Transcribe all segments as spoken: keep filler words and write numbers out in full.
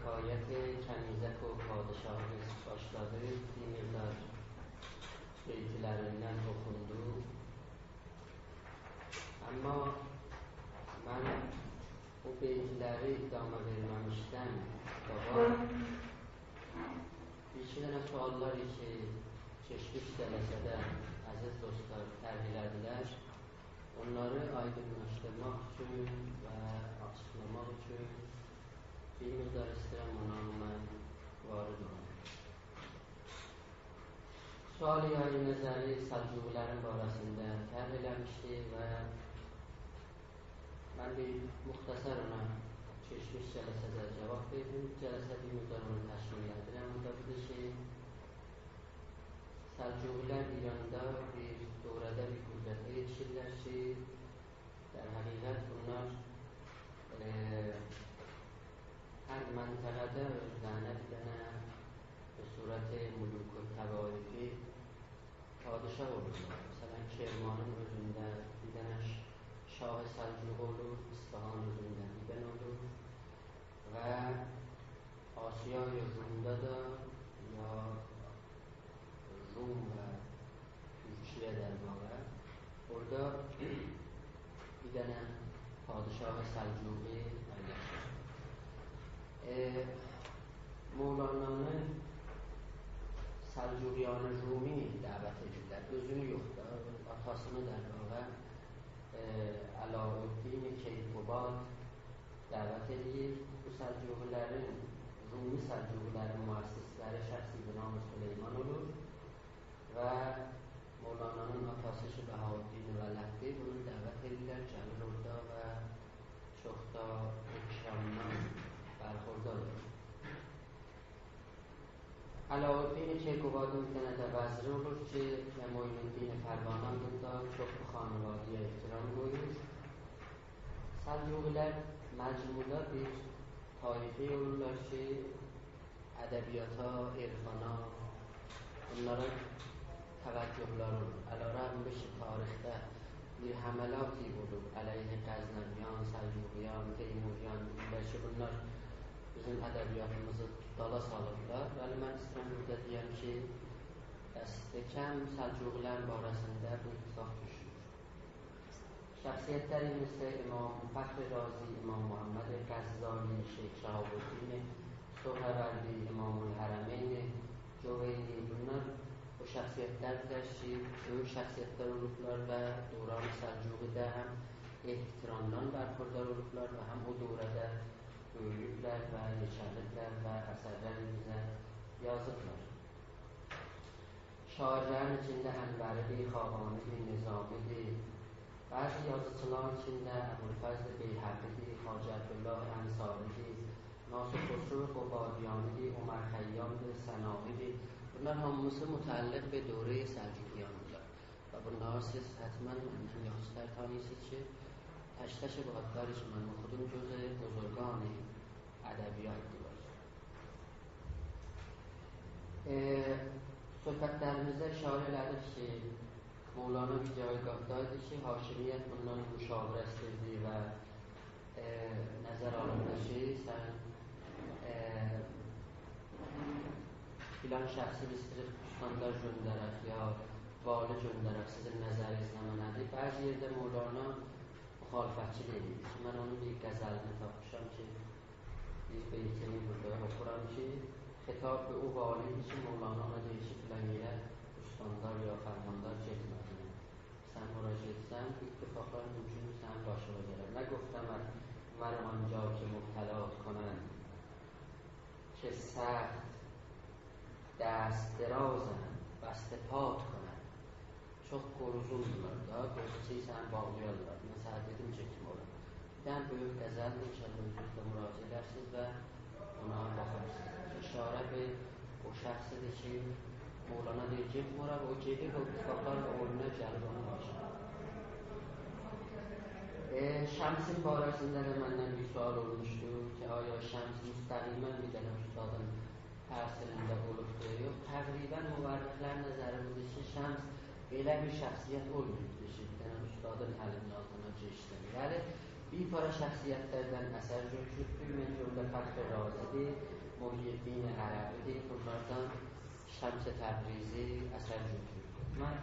حکایت کنیزک و پادشاهی باشلادی، بیر مقدار بیت‌لریندن اوخوندو. آمما من او بیت‌لری ادامه وئرمه‌میشدن قاباق بیر ایکی دنه سؤاللار کی، کئچمیش جلسه‌ده عزیز دوستلار طرح ائله‌دیلر، اونلاری آیدینلاشدیرماق اوچون و آچیقلاماق اوچون بیر مقدار ایسته‌ییرم اونا من وارد اولوم. سؤال یاری نظری سلجوقی‌لرین باره‌سینده طرح ائله‌میشدی و من بیر مختصر اونا کئچمیش جلسه‌ده جاواب وئردیم. بو جلسه بیر مقدار اونو تکمیل‌له‌دیرم. او دا بودور کی، سلجوقی‌لر ایراندا بیر دوره‌ده بیر قدرته یئتیشیرلر کی، در حقیقت بونلار، ائ، هر منطقه‌ده اؤزلرینه بیر دنه به صورت ملوک و طوایفی پادشاه اولورلار. مثلا، کرمانین اؤزونده بیر دنه ش-، شاه سلجوق اولور، اصفهان اؤزونده بیر دنه اولور و آسیای رومدا دا، یا روم و تورکیه در واقع، اورادا بیر دنه پادشاه سلجوقی پایلاشیر. ائ، مولانانی سلجوقیان رومی دعوت ائدیرلر. اؤزونو یوخ دا، آتاسینی در واقع، ائ، علاءالدین کیقباد دعوت ائله‌ییر. بو سلجوقی‌لرین، رومی سلجوقی‌لرین مؤسس‌لری شخصی به نام سلیمان اولور و مولانانین آتاسی کی، بهاءالدین ولددیر، بونو دعوت ائدیرلر، گلیر اورادا و چوخ دا اکرامدان برخوردار اولور. علاءالدین کیقبادین بیر دنه ده وزیری اولور کی، معین‌الدین پروانه آدیندا، چوخ بو خانواده‌یه احترام قویور. سلجوقی‌لر مجموعدا بیر طایفه اولورلار کی، ادبیاتا، عرفانا، بونلارا توجه‌لری اولور. علی‌رغم کی، تاریخده بیر حملاتی اولوب علیه غزنویان، سلجوقیان، تیموریان، دئییرلر کی، بونلار بیزیم ادبیاتیمیزی دالا سالیبلار. ولی من ایسته‌ییرم بورادا دئیم کی، دست‌کم سلجوقی‌لر باره‌سینده بو اتفاق دوشمور. شخصیت‌لر ایسه امام فخر رازی، امام محمد غزالی، شیخ شهاب‌الدین سهروردی، امام الحرمین جوینی، بونلار او شخصیت‌لردیر کی، بؤیوک شخصیت‌لر اولوبلار و دوران سلجوقی‌ده هم احترامدان برخوردار اولوبلار و هم او دوره‌ده بؤیویوبلر و یئکه‌لیبلر و اثرلر بیزه یازیبلار. شاعرلرین ایچینده انوری‌دیر، خاقانی‌دیر، نظامی‌دیر. بعضی یازیچیلارین ایچینده ابوالفضل بیهقی‌دیر، خواجه عبدالله انصاری‌دیر، ناصر خسرو قبادیانی‌دیر، عمر خیام‌دیر، سنایی‌دیر. بونلار هامیسی متعلق به دوره‌ی سلجوقیان‌دیرلار. و بونلاری سیز حتماً مندن یاخشی‌تر تانیییرسینیز کی، تک‌تک بو آدلار کی من اوخودوم، جزو بزرگان ادبیات‌دیرلار. ائ، صحبت‌لریمیزده اشاره ائله‌دیک کی، مولانا بیر جایی قاتدایدی کی، حاکمیت بوندان مشاوره ایسته‌ییردی و، ائ، نظر آلیندی کی، سن، ائ، فلان شخصی بیز ایسته‌ییریک استاندار گؤندرک یا والی گؤندرک، سیزین نظرینیز نمنه‌دیر؟ بعضی یئرده مولانا مخالفتچیلیک ائدیر کی، من اونون بیر غزلینی تاپمیشام کی، بیر بیتینی بورادا اوخورام کی، خطاب به او والی‌دیر کی، مولانا اونا دئییر کی، فلان یئره استاندار یا فرماندار گئتمه‌دین. سن اورا گئتسن، بو اتفاقلار مومکوندور سنین باشینا گله. نگفتمت مر آنجا که مبتلات کنند، که سخت دست درازند، بسته پات کنند. چوخ قوروزوندولار دا، قوروزو سنی باغلایارلار. من سنه دئدیم، گئتمه اورا. بیر دنه بؤیوک غزل‌دیر، ان‌شاءالله اؤزونوز ده مراجعه ائدرسینیز و اونا باخارسینیز. اشاره به او شخصی‌دیر کی، مولانا دئییر، گئتمه اورا، او گئدیر، او اتفاقلار دا اویونا گلیر اونون باشینا. ائ، شمسین باره‌سینده ده مندن بیر سؤال اولموشدو کی، آیا شمس مستقیماً بیر دنه استادین تأثیرینده اولوبدور؟ یوخ، تقریباً مورخلرین نظری بودور کی، شمس بئله بیر شخصیت اولماییبدیر کی، بیر دنه استادین الینین آلتینا کئچسین. بلی، بیر پارا شخصیت‌لردن اثر گؤتوروبدور. من جمله فخر رازی‌دیر، محی‌الدین عربی‌دیر. بونلاردان شمس تبریزی اثر گؤتوروبدور. من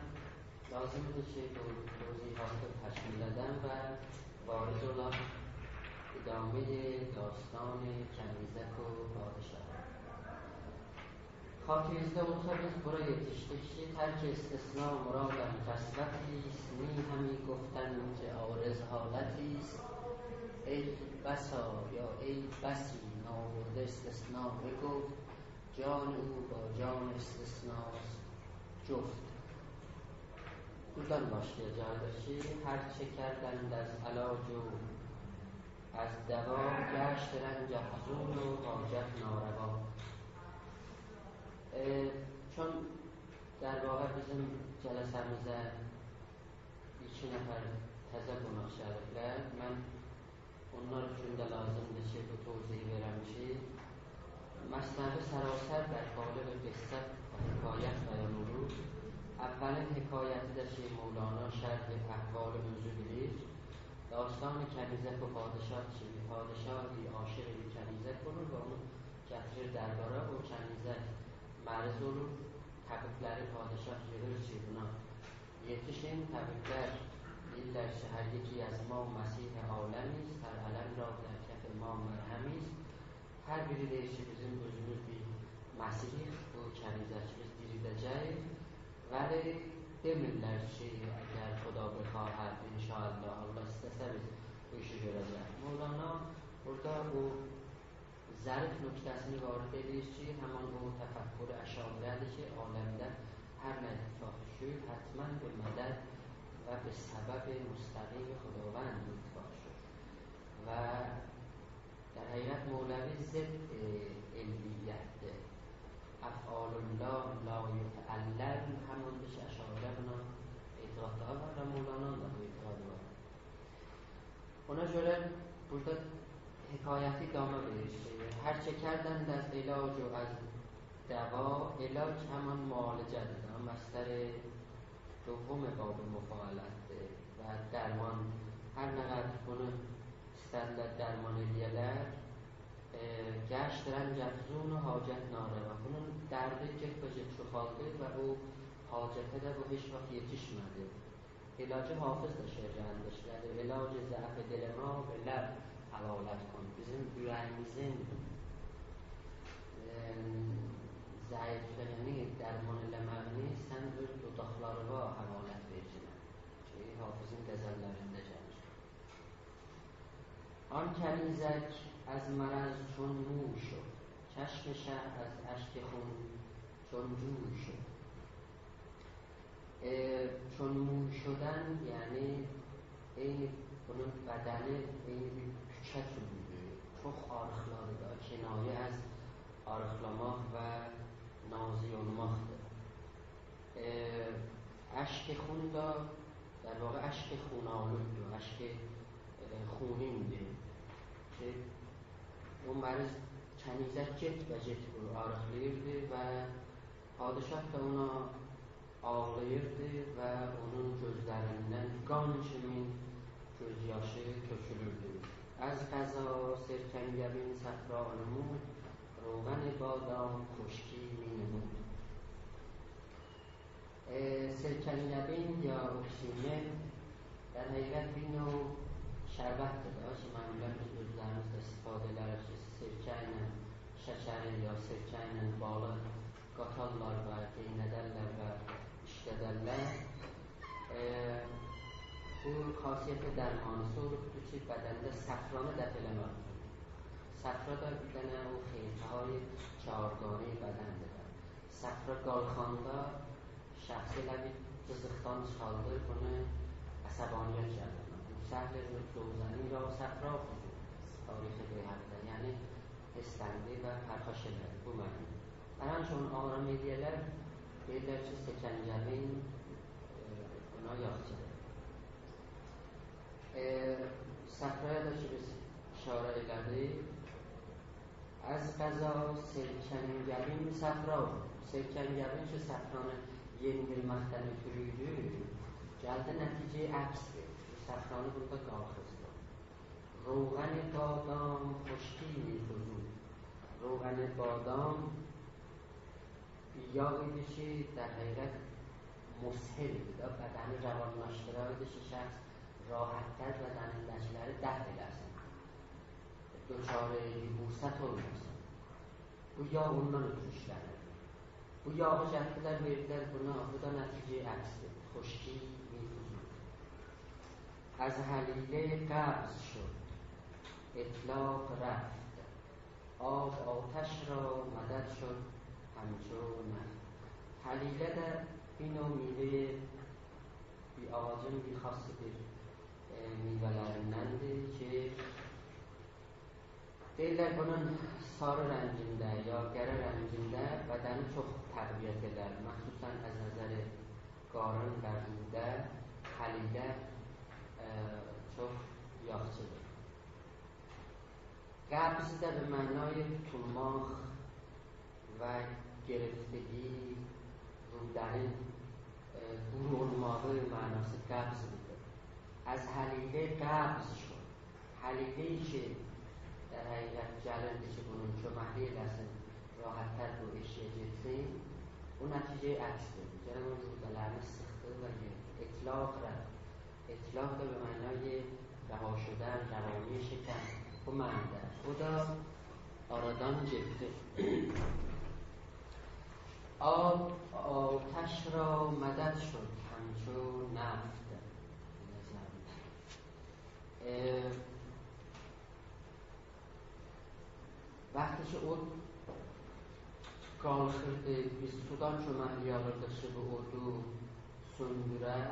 لازیمدیر کی، بو توضیحاتی تکمیل ائدم و وارد اولاق ادامهٔ داستان کنیزک و پادشاه. خاطرینیزده اولسا، بیز بورا یئتیشدیک کی، «ترک استثنا مرادم قسوتی است، نی همی گفتن که عارض حالتی است.» ای بسا یا ای بسی نابرده استثنا بگفت، جان او با جان استثناست جفت. بورادان باشلایاجاغیق کی، «هر چه کردند از علاج و از دوا، گشت رنج افزون و حاجت ناروا.» ائ، چون در واقع بیزیم جلسه‌میزه ایکی نفر تزه قوناق گلیبلر، من اونلار اوچون ده لازیمدیر کی، بو توضیحی وئرم کی، مثنوی سراسر بر قالب قصه و حکایت بیان اولور. اولین حکایتی ده کی، مولانا شرح احوال اؤزو بیلیر. داستان کنیزک و پادشاه کی، پادشاهی عاشق بیر کنیزک اولور و اونو گتیریر دربارا. او کنیزک مریض اولور، طبیبلری پادشاه ییغیر کی، بونا یئتیشین. طبیبلر دئییرلر کی، «هر یکی از ما مسیح عالمی است، هر الم را در کف ما مرهمی است.» هر بیری دئییر کی، «بیزیم اؤزوموز بیر مسیحیک، بو کنیزکی بیز دیریلده‌جه‌ییک.» ولی دئمیرلر کی، «اگر خدا بخواهد، ان‌شاءالله، الله ایسته‌سه، بیز بو ایشی گؤره‌جه‌ییک.» مولانا بورادا بو ظریف نکته‌سینی وارد ائدیر کی، همین او تفکر اشاعره‌دیر کی، عالمده هر نه اتفاق دوشور، حتماً به مدد و به سبب مستقیم خداوند اتفاق دوشور. و در حقیقت مولوی ضد، ائ، علویت‌دیر. افعال الله لا یتعلل، هماندیر کی، اشاعره بونا اعتقادلاری وار و مولانانین دا بو اعتقادی وار. اونا گؤره بورادا حکایتی ادامه وئریر کی، «هر چه کردند از علاج و از دوا»، علاج همان معالجه‌دیر دا، مصدر دوم باب مفاعلت‌دیر و درمان، هر نه قدر بونو ایسته‌دیلر درمان ائله‌یه‌لر، ائ، «گشت رنج افزون و حاجت ناروا»، بونون دردی گئت‌به‌گئت چوخالدی و او حاجته ده بو هئچ واخت یئتیشمه‌دی. علاجی حافظ ده شعرلرینده ایشله‌دیر: «علاج ضعف دل ما به لب حلالت کن.» بیزیم اوره‌ییمیزین، ائ، ضعیفلیگینی درمان ائله‌مه‌یینی سن اؤز دوداقلاریوا حوالت وئرگینن. کی، حافظین غزللرینده گلیر. «آن کنیزک از مرض چون موی شد، چشم شه از اشک خون چون جوی شد.» ائ، «چون موی شدن»، یعنی عینی بونون بدنی عینی بیر توکه کیمی‌دیر. چوخ آریقلادی دا، کنایه از آریقلاماق و نازی اولماقدیر. ائ، اشک خون دا، در واقع، اشک خون‌آلوددور، اشک، ائ، خونین‌دیر کی، او مریض کنیزک گئت‌به‌گئت بو آریقلاییردی و پادشاه دا اونا آغلاییردی و اونون گؤزلریندن قان کیمی گؤز یاشی تؤکولوردو. «از قضا سرکنگبین صفرا نمود، روغن بادام خشکی می‌نمود.» ائ، سرکنگبین یا اوکسیمل در حقیقت بیر نوع شربت‌دیر دا، کی، معمولاً بیز اؤزلریمیز ده استفاده ائدریک کی، سرکه ایله شکری یا سرکه ایله بالی قاتارلار و قئینه‌درلر و ایشله‌درلر. ائ، بو خاصیت درمانی‌سی اولوبدور کی، بدنده صفرانی دفع ائله‌مک اوچون. صفرا دا بیر دنه او خیرخواهای چهارگانهٔ بدن‌دیر. صفرا قالخاندا شخصی ائله بیر جیزیقدان چیخاردیر، بونو عصبانیت گلیر. «سهل زوزنی را صفرا فزود»، تاریخ بیهقی‌ده، یعنی هیرسلندی و پرخاش ائله‌دی، بو معنا. هر آن کی اونو آرام ائله‌یه‌لر، دئییرلر کی، سرکنگبین، ائ، بونا یاخشی‌دیر. ائ، صفرایا دا کی، بیز اشاره ائله‌دیک. «از قضا سرکنگبین صفرا»، سرکنگبین کی، صفرانی یئندیرمکدن اؤترو ایدی، گلدی نتیجه‌ی عکس‌دیر. صفرانی بورادا قالخیزدی. روغن بادام خشکی می‌فزود. روغن بادام یاغ ایدی کی، در حقیقت مسهل ایدی ده، بدنی روانلاشدیرار ایدی کی، شخص راحت‌تر بدنینده‌کی‌لری دفع ائله‌سین، دچار یبوست اولماسین. بو یاغ اوندان اؤترو ایشله‌نیر. بو یاغی گتیردیلر، وئردیلر بونا، بو دا نتیجه‌ی عکسدیر. خشکی می‌فزود. از هلیله قبض شد، اطلاق رفت. آب آتش را مدد شد همچو نفت. هلیله ده بیر نوع میوه‌ی، بیر آغاجین بیر خاص بیر، ائ، میوه‌لریندندیر کی، دئییرلر، بونون ساری رنگینده یا قره رنگینده بدنی چوخ تقویت ائدر. مخصوصاً از نظر قارین و روده هلیله، ائ، چوخ یاخشیدیر. قبض ده به معنای توتولماق و گرفتگی، روده‌نین، ائ، قورو اولماغی معناسی قبض بودور. از هلیله قبض شد. هلیله‌ای کی، در حقیقت گلیردی کی، بونون کؤمکلیک ائله‌سین، راحت‌تر بو ائشیگه گئتسین، بو نتیجه‌ی عکسدیر. گلن او روده‌لرینی سیخدی و گئتدی. اطلاق رفت. اطلاق دا به معنای رها شدن، روانی شکن، بو معنادا. او دا آرادان گئتدی. آب آتش را مدد شد همچو نفت. ائ، وقتی کی اود قالخیردی، بیز سودان کؤمکلیک آلیردیق کی، بو اودو سؤندوره.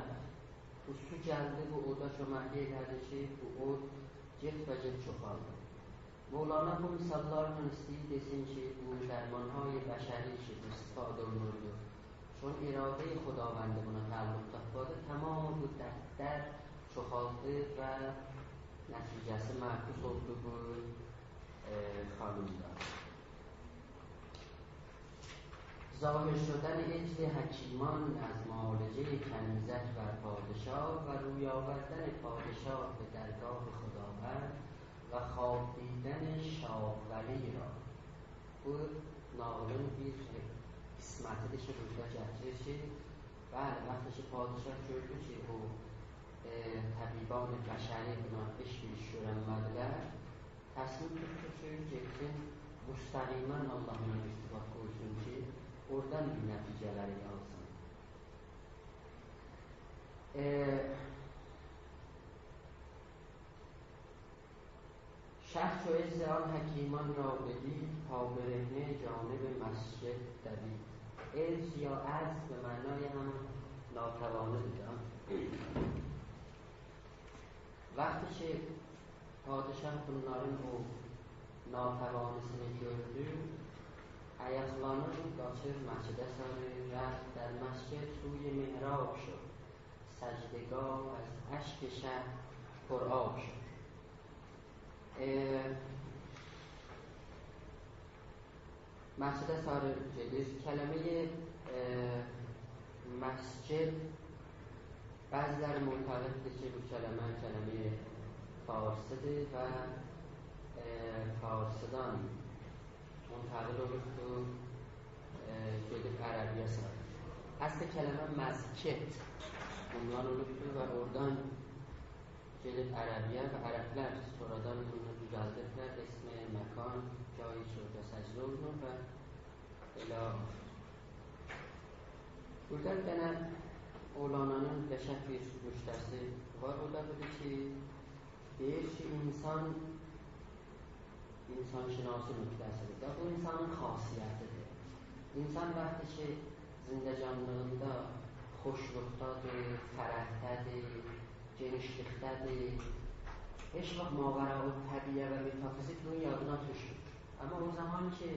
بو سو گلدی، بو اودا کؤمکلیک ائله‌دی کی، بو اود گئت‌به‌گئت چوخالدی. مولانا بو مثال‌لارلا ایسته‌ییر دئسین کی، بو درمان‌های بشری کی، استفاده اولونوردو، چون اراده‌ی خداوندی بونا تعلق تاپیردی، تمام بو دردلر چوخالدی و نتیجه‌سی معکوس اولدو بو، ائ، خانیمدا. ظاهر شدن عجز حکیمان از معالجهٔ کنیزک بر پادشاه و روی آوردن پادشاه به درگاه خداوند و خواب دیدن شاه ولی را. بو ناغیلین بیر قسمتی‌دیر کی، بورادا گتیریر کی، بلی، وقتی کی پادشاه گؤردو کی، بو، ائ، طبیبان بشری بونا هئچ بیر ایش گؤرنمه‌دیلر، تصمیم توتدو کی، گئتسین مستقیماً آللاهلا ارتباط قویسون کی، اورادان بیر نتیجه‌لری آلسین. ائ، شخص چو عجز آن حکیمان را بدید، پابرهنه جانب مسجد دوید. عجز یا عجز به معنای همون ناتوانی بودن. وقتی کی پادشاه بونلارین او ناتوانی‌سینی گؤردو، آیاقلانیب قاچیر مسجده ساری، رفت در مسجد سوی محراب شد، سجده‌گاه از اشک شه پرآب شد. ائ، مسجده ساری گئدیر. کلمه‌ی، ائ، مسجد بعضی‌لری معتقددیر کی، بو کلمه کلمه‌ی فارسی‌دیر و، ائ، فارسی‌دان منتقل اولوبدور، ائ، گئدیب عربی‌یه ساری. اصل کلمه مسکت بوندان اولوبدور و اورادان گئدیب عربی‌یه و عربلر سونرادان بونو دوزلدیبلر. اسم مکان، جایی کی اورادا سجده اولونور و الی آخر. بورادا بیر دنه مولانانین قشنگ بیر نکته‌سی وار. او دا بودور کی، دئییر کی، انسان، انسان‌شناسی نکته‌سی‌دیر ده، بو انسانین خاصیتی‌دیر. انسان وقتی کی، زندگانلیغیندا خوشلوقدادیر، فرحده‌دیر، گئنیشلیکده‌دیر، هئچ واخت ماوراءالطبیعه و متافیزیک بونون یادینا دوشمور. آمما او زامان کی،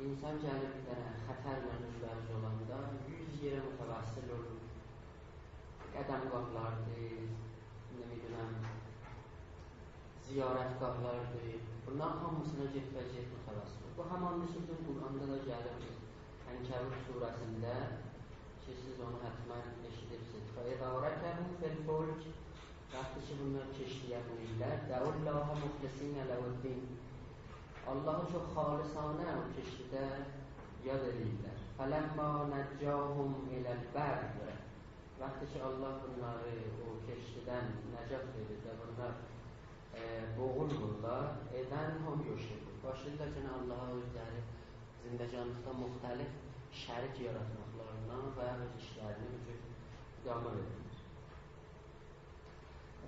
انسان گلیر بیر دنه خطرله اوزبه‌اوز اولاندا یوز یئره متوسل اولور. قدمگاهلاردیر، نه بیلیم، زیارتگاهلاردیر. بونلارین هامیسینا گئت‌به‌گئت متوسل اولور. بو همان مثل کی، قرآندا دا گلیبدیر. عنکبوت سوره‌سینده کی، سیز اونو حتماً ائشیدیبسینیز. «فإذا رکبوا فی الفلک وقتی کی بونلار کشتی‌یه مینیرلر، «دعوا الله مخلصین له الدین»، آللاهی چوخ خالصانه او کشتیده یاد ائدیرلر. «فلما نجاهم الی البر»، وقتی کی آللاه بونلاری او کشتیدن نجات وئریر و بونلار، ائ، بوغولمورلار، «اذا هم یشرکون». باشلاییرلار یئنه آللاها اؤزلری زندگانلیقدا مختلف شریک یاراتماقلاریندان و اؤز ایشلرینی بو جور ادامه وئریرلر.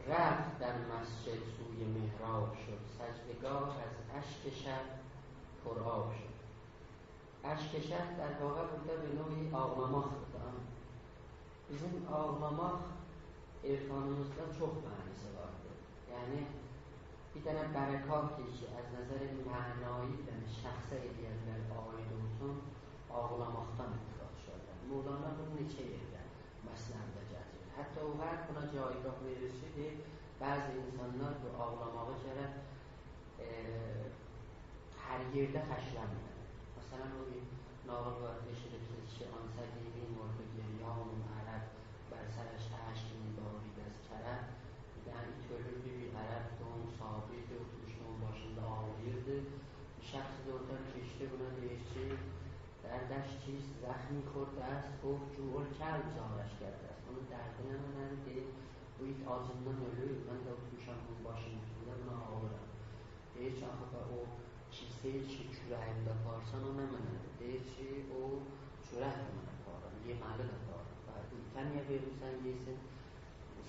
رفت در مسجد سوی محراب شد، سجده‌گاه از اشک شهد پرآب شد. اشک شهد در واقع بورادا بیر نوع آغلاماقدیر دا. بیزیم آغلاماق عرفانیمیزدا چوخ معناسی واردیر. یعنی، بیر دنه برکاتی کی، از نظر معنایی بیر دنه شخصه ائلیه بیلر عاید اولسون، آغلاماقدان اتفاق دوشرلر. مولانا بونو نئچه یئرده مثنوی‌ده گتیریر. حتی او قدر بونا جایگاه وئریر کی، دئییر، بعضی اینسانلار بو آغلاماغی گرک، ائ، هر یئرده خرجله‌میه‌لر. مثلا، او بیر ناغیل وار، ائشیدیبسیز کی، «آن سقیمی مرده گریان عرب، بر سرش اشک می‌بارید از کرب.» بیر دنه ایت اؤلوردو، بیر عربدی، اونون صاحیبی ایدی، اوتورموشدو اونون باشیندا آغلاییردی. بیر شخص ده اورادان کئچدی، بونا دئییر کی، «دردش چیست؟ زخمی خورده است، گفت جوع الکلب زارش کرده است.» بونون دردی نمنه‌دیر؟ دئییر، بو ایت آجیندان اؤلور، من ده اوتورموشام بونون باشینین اوستونده، بونا آغلیرام. دئییر کی، آخی دا او کیسه‌ای کی چؤره‌یینده آپاریرسان، او نمنه‌دیر؟ دئییر کی، او چؤرک ده من آپاریرام، یئمه‌لی ده آپاریرام. و بو ایته نییه وئرمیرسن یئسین؟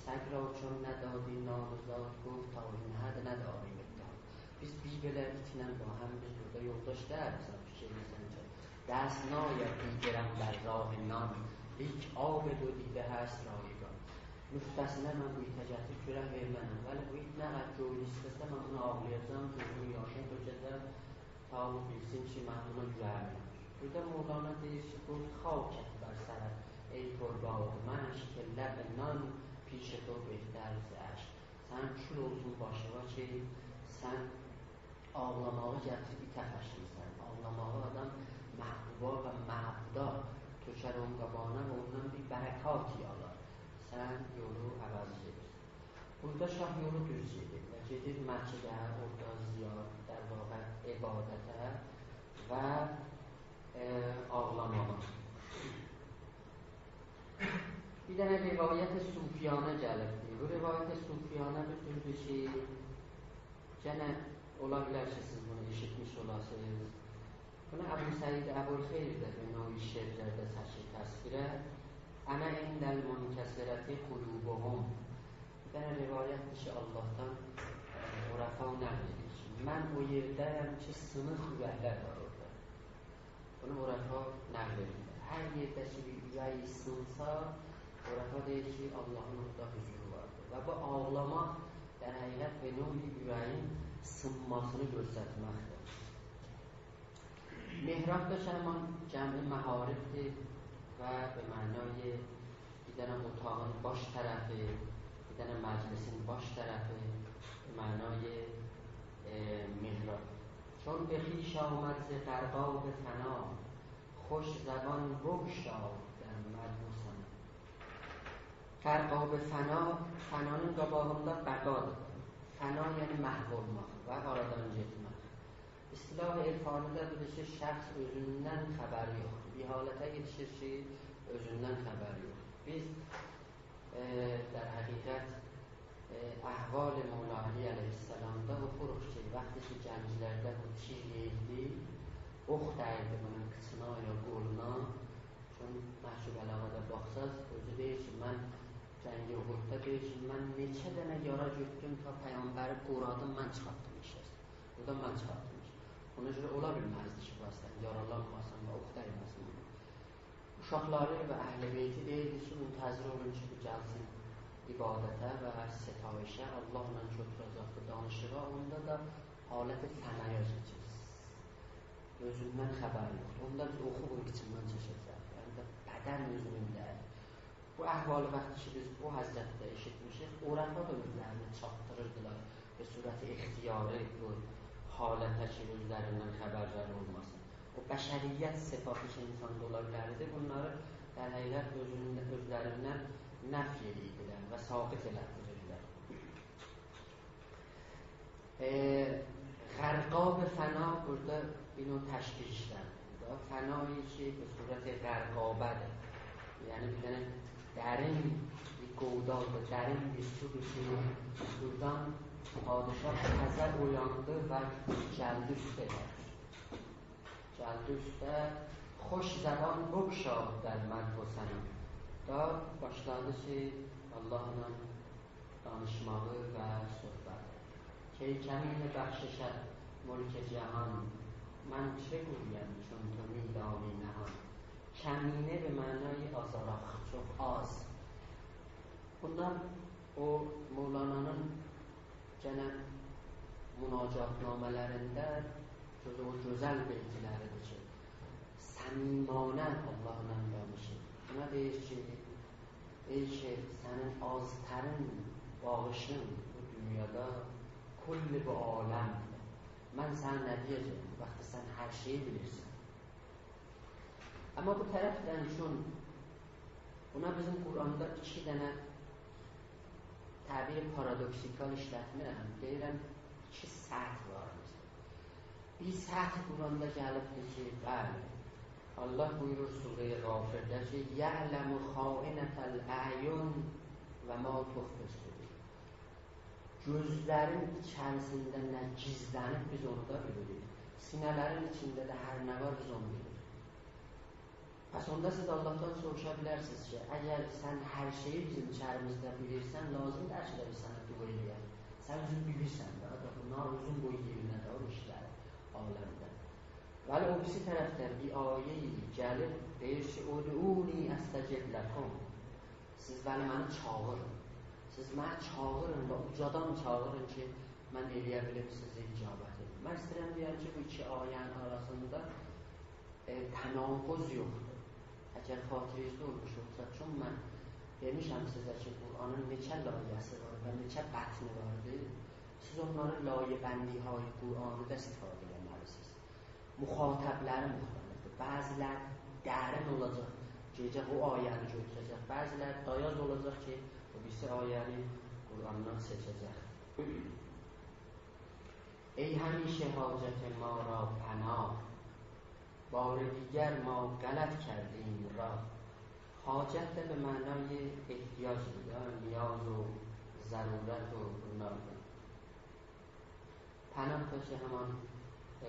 «سگ را چون ندادی نان و زاد، گفت تا این حد نداریم امداد.» بیز بیر بئله ایتله باهم، بیز بورادا یولداش دئییل، سن فیکیر ائدیرسن کی، «دست ناید دیگرم بر راه نان، لیک آب دو دیده هست رایگان.» نقطه‌سینه من بو ایته گتیریب چؤرک وئرمه‌رم. ولی بو ایت نه قدر گؤیلو ایسته‌سه، من بونا آغلایاجاغام، گؤزومون یاشینی تؤکه‌جم، تا او بیلسین کی، من بونا اوره‌ییم یانیر. بورادا مولانا دئییر کی، «گفت خاکت بر سرت ای پربادمشک، که لب نان پیش تو بهتر ز اشک.» سنین کول اولسون باشینا کی، سن آغلاماغی گتیریب ایته خرجله‌ییرسن. آغلاماغی آدام محبوبا و معبودا تؤکر اونون قاباغینا و اوندان بیر برکاتی آلار. سن یولو عوض ائدیرسن. بورادا شاه یولو دوز گئدیر و گئدیر مسجده، اورادا زیارت، در واقع عبادته و، ائ، آغلاماغا. بیر دنه روایت صوفیانه گلیبدیر. بو روایت صوفیانه بو جوردور کی، گئنه اولا بیلر کی، سیز بونو ائشیتمیش اولاسینیز. بونو ابوسعید ابوالخیر ده بیر نوع شعرلرده چکیر تصویره. «أنا عند المنکسرة قلوبهم». بیر دنه روایتدیر کی، آللاهدان، ائ، عرفا نقل ائدیر کی، من او یئرده‌یم کی، سینیق اورکلر وار اورادا. بونو عرفا نقل ائدیر. هر یئرده کی، بیر اورک سینسا، عرفا دئییر کی، آللاهین اورادا حضورو واردیر. و بو آغلاماق، در حقیقت، بیر نوع اوره‌یین سینماسینی گؤسترمکدیر. محراب دا همان جمع محاربدیر و به معنای بیر دنه اوتاغین باش طرفی، بیر دنه مجلسین باش طرفی، به معنای، ائ، محراب. «چون به خویش آمد ز غرقاب فنا، خوش زبان بگشاد در مد و سنا.» غرقاب فنا، فنانین قاباغیندا بقادیر. فنا یعنی محو اولماق و آرادان گئتمک. اصطلاح عرفانیده بودور کی، شخص اؤزوندن خبری یوخدور. بیر حالته یئتیشیر کی، اؤزوندن خبری یوخدور. بیز، ائ، در حقیقت، ائ، احوال مولا علی علیه‌السلامدا اوخوروق کی، وقتی کی، جنگلرده بو تیر یئییلدی، اوخ دیدی بونون قیچینا یا قولونا، چون نهج‌البلاغه‌ده باخساز، اؤزو دئییر کی، من جنگ احدده دئییر کی، من نئچه دنه یارا گؤتدوم، تا پیغمبری قورادیم، من چیخارتدیم ائشییه. بورادا من چیخارتدیم ائشییه. اونا گؤره اولا بیلمزدی کی، بو اصلاً یارالانماسین و اوخ دیمه‌سین اونا. اوشاقلاری و اهل بیتی دئییردی کی، منتظر اولون کی، بو گلسین عبادته و ستایشه، آللاهلا کی اوتوراجاقدی دانیشیغا، اوندا دا حالت فنایا کئچیر. اؤزوندن خبری یوخدور. اوندا بیز اوخو بونون قیچیندان چکه‌جه‌ییک. یعنی ده بدن اؤزونون دئییل. بو احوالی وقتی کی، بیز او حضرتده ائشیتمیشیک، عرفا دا اؤزلرینی چاتدیریردیلار به صورت اختیاری بو حالته کی، اؤزلریندن خبرلری اولماسین. او بشریت صفاتی کی، اینساندا اولا بیلردی، بونلاری در حقیقت اؤزونون، اؤزلریندن نفی ائدیردیلر و ساقط ائلتدیریردیلر. ائ، غرقاب فنا بورادا بیر نوع تشبیه ایشله‌نیب. فنایی کی، به صورت غرقابه‌دیر. یعنی، بیر دنه درین بیر گودالدیر، درین بیر سودور کی، بورادان پادشاه تازه اویاندی و گلدی اوسته. گلدی اوسته، خوش زبان بگشاد در مدح و ثنا. دا باشلادی کی، آللاهلا دانیشماغی و صحبتی. کای کمینه بخششت ملک جهان، من چه گویم چون تو می‌دانی نهان. کمینه به معنای آزاراق، چوخ آز. بونلار او مولانانین گئنه مناجات‌نامه‌لرینده گؤز-، او گؤزل بیت‌لریدیر کی، صمیمانه آللاهلا دانیشیر. بونا دئییر کی، ای شیخ، سنین آزترین باغیشین بو دونیادا کل بو عالمدیر. من سنه نه دئیه‌جه‌یم؟ وقتی سن هر شئیی بیلیرسن. آمما بو طرفدن چون بونا بیزیم قرآندا ایکی دنه تعبیر پارادوکسیکال ایشلتمیرم، دئییرم ایکی سطح واردیر. بیر سطح قرآندا گلیبدیر کی، بلی، آللاه بویورور سوره‌ی غافرده کی، «یعلم خائنة الاعین و ما تخفی الصدور.» گؤزلرین ایچریسینده نه گیزلنیب، بیز اونو دا بیلیریک. سینه‌لرین ایچینده ده هر نه وار، بیز اونو بیلیریک. پس اوندا سیز آللاهدان سوروشا بیلرسینیز کی، اگر سن هر شئیی بیزیم ایچریمیزده بیلیرسن، لازیم دئییل کی، بیز سنه دعا ائله‌یک. سن اؤزون بیلیرسن ده، دا بونلار اؤزون قوی یئرینه ده، او ایشلری عالمده. ولی او بیریسی طرفدن بیر آیه گلیر، دئییر کی، «ادعونی استجب لکم.» سیز ولی منی چاغیرین. سیز منی چاغیرین و اوجادان چاغیرین کی، من ائلیه بیلیم سیزه اجابت ائدیم. من ایسته‌ییرم دئیم کی، بو ایکی آیه‌نین آراسیندا، ائ، تناقض یوخدور. اگر خاطرینیزده اولموش اولسا، چون من دئمیشم سیزه کی، قرآنین نئچه لایه‌سی وار و نئچه بطنی واردیر. سیز اونلاری لایه‌بندی‌های قرآنی‌ده استفاده ائله‌مه‌لی‌سینیز. مخاطب‌لری مختلفدیر. بعضی‌لر درین اولاجاق، گئده‌جک او آیه‌نی گؤتوره‌جک. بعضی‌لر دایاز اولاجاق کی، او بیریسی آیه‌نی قرآندان سئچه‌جک. ای همیشه حاجت ما را پناه، بار دیگر ما غلط کردیم راه. حاجت ده به معنای احتیاج بودا، نیاز و ضرورت و بونلار دا. پناه دا کی، همان، ائ،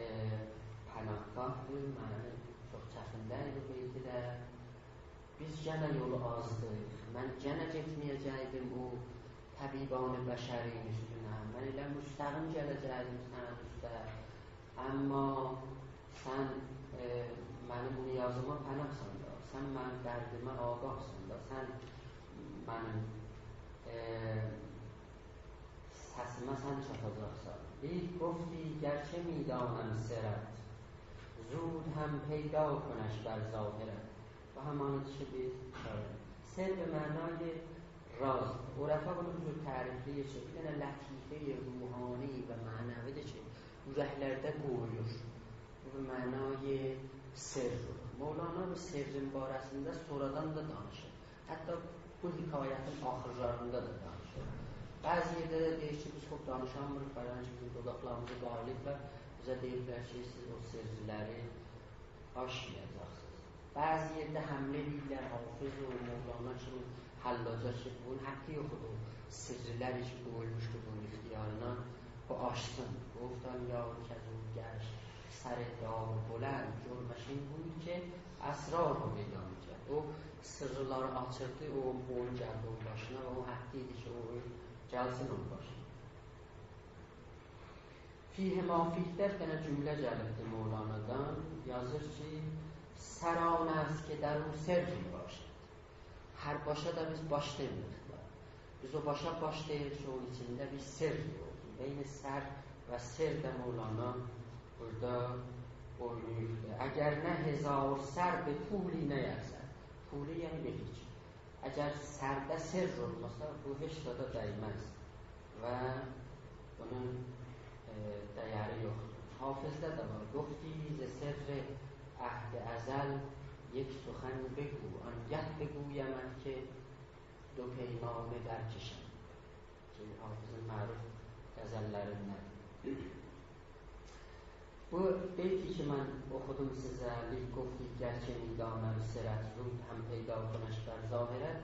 پناهگاهدیر، معنی چوخ چتین دئییل بو بیتده. بیز گئنه یولو آزدیق. من گئنه گئتمه‌یه‌جکدیم او طبیبان بشرین اوستونه. من ائله مستقیم گله‌جکدیم سنین اوسته. آمما سن، ائ، منیم نیازیما پناهسان دا، سن منیم دردیمه آگاهسان دا، سن منیم، ائ، سسیمه سن چاتاجاقسان. دئییر، گفتی گرچه می‌دانم سرت، زود هم پیدا کنش بر ظاهرت. و همانیدی کی، بیز، ائ، سر به معنای راز. عرفا بونو بو جور تعریفله‌ییر کی، بیر دنه لطیفه‌ی روحانی و معنوی‌دیر کی، اورکلرده قویولور. بو معنای سر. مولانا بو سرین باره‌سینده سونرادان دا دانیشیر. حتی بو حکایتین آخیرلاریندا دا دانیشیر. بعضی یئرده ده دئییر کی، بیز خوب دانیشانمیریق، فلان کی، بیزیم دوداقلاریمیزی باغلاییبلار، بیزه دئییبلر کی، سیز او سرلری آشمایاجاقسینیز. بعضی یئرده حمله ائله‌ییرلر، حافظ و مولانا کیمی حلاجا کی، بونون حقی یوخدور، او سرلری کی، قویولموشدو بونون اختیارینا، او آچسین. گفت آن یار کز او گشت سر دار بلند، جرمش این بود که اسرار رو پیدا می‌کرد. او سرلری آچیردی، او بویون گلدی اونون باشینا و او حقی ایدی کی، او گلسین اونون باشینا. فیه ما فیه ده بیر دنه جمله گلیبدی مولانادان. یازیر کی، سر آن است که در او سری باشد. هر باشا دا بیز باش دئمیریک دا. بیز او باشا باش دئییریک کی، اونون ایچینده بیر سر اولسون. عین سر و سر ده مولانا بورادا اویناییبدیر. اگر نه هزار سر به پولی نیرزد. پولی یعنی بئلیک. اگر سرده سر اولماسا، بو هئچ زادا دیمز و بونون، ائ، دیری یوخدور. حافظده ده وار. گفتی ز سر عهد ازل یک سخن بگو، آنگه بگویمت که دو پیمانه درکشم. کی، حافظین معروف غزللریندن. بو بیتی کی من اوخودوم سیزه، «لیک گفتی گرچه می‌دانم سرت، زود هم پیدا کنش بر ظاهرت»،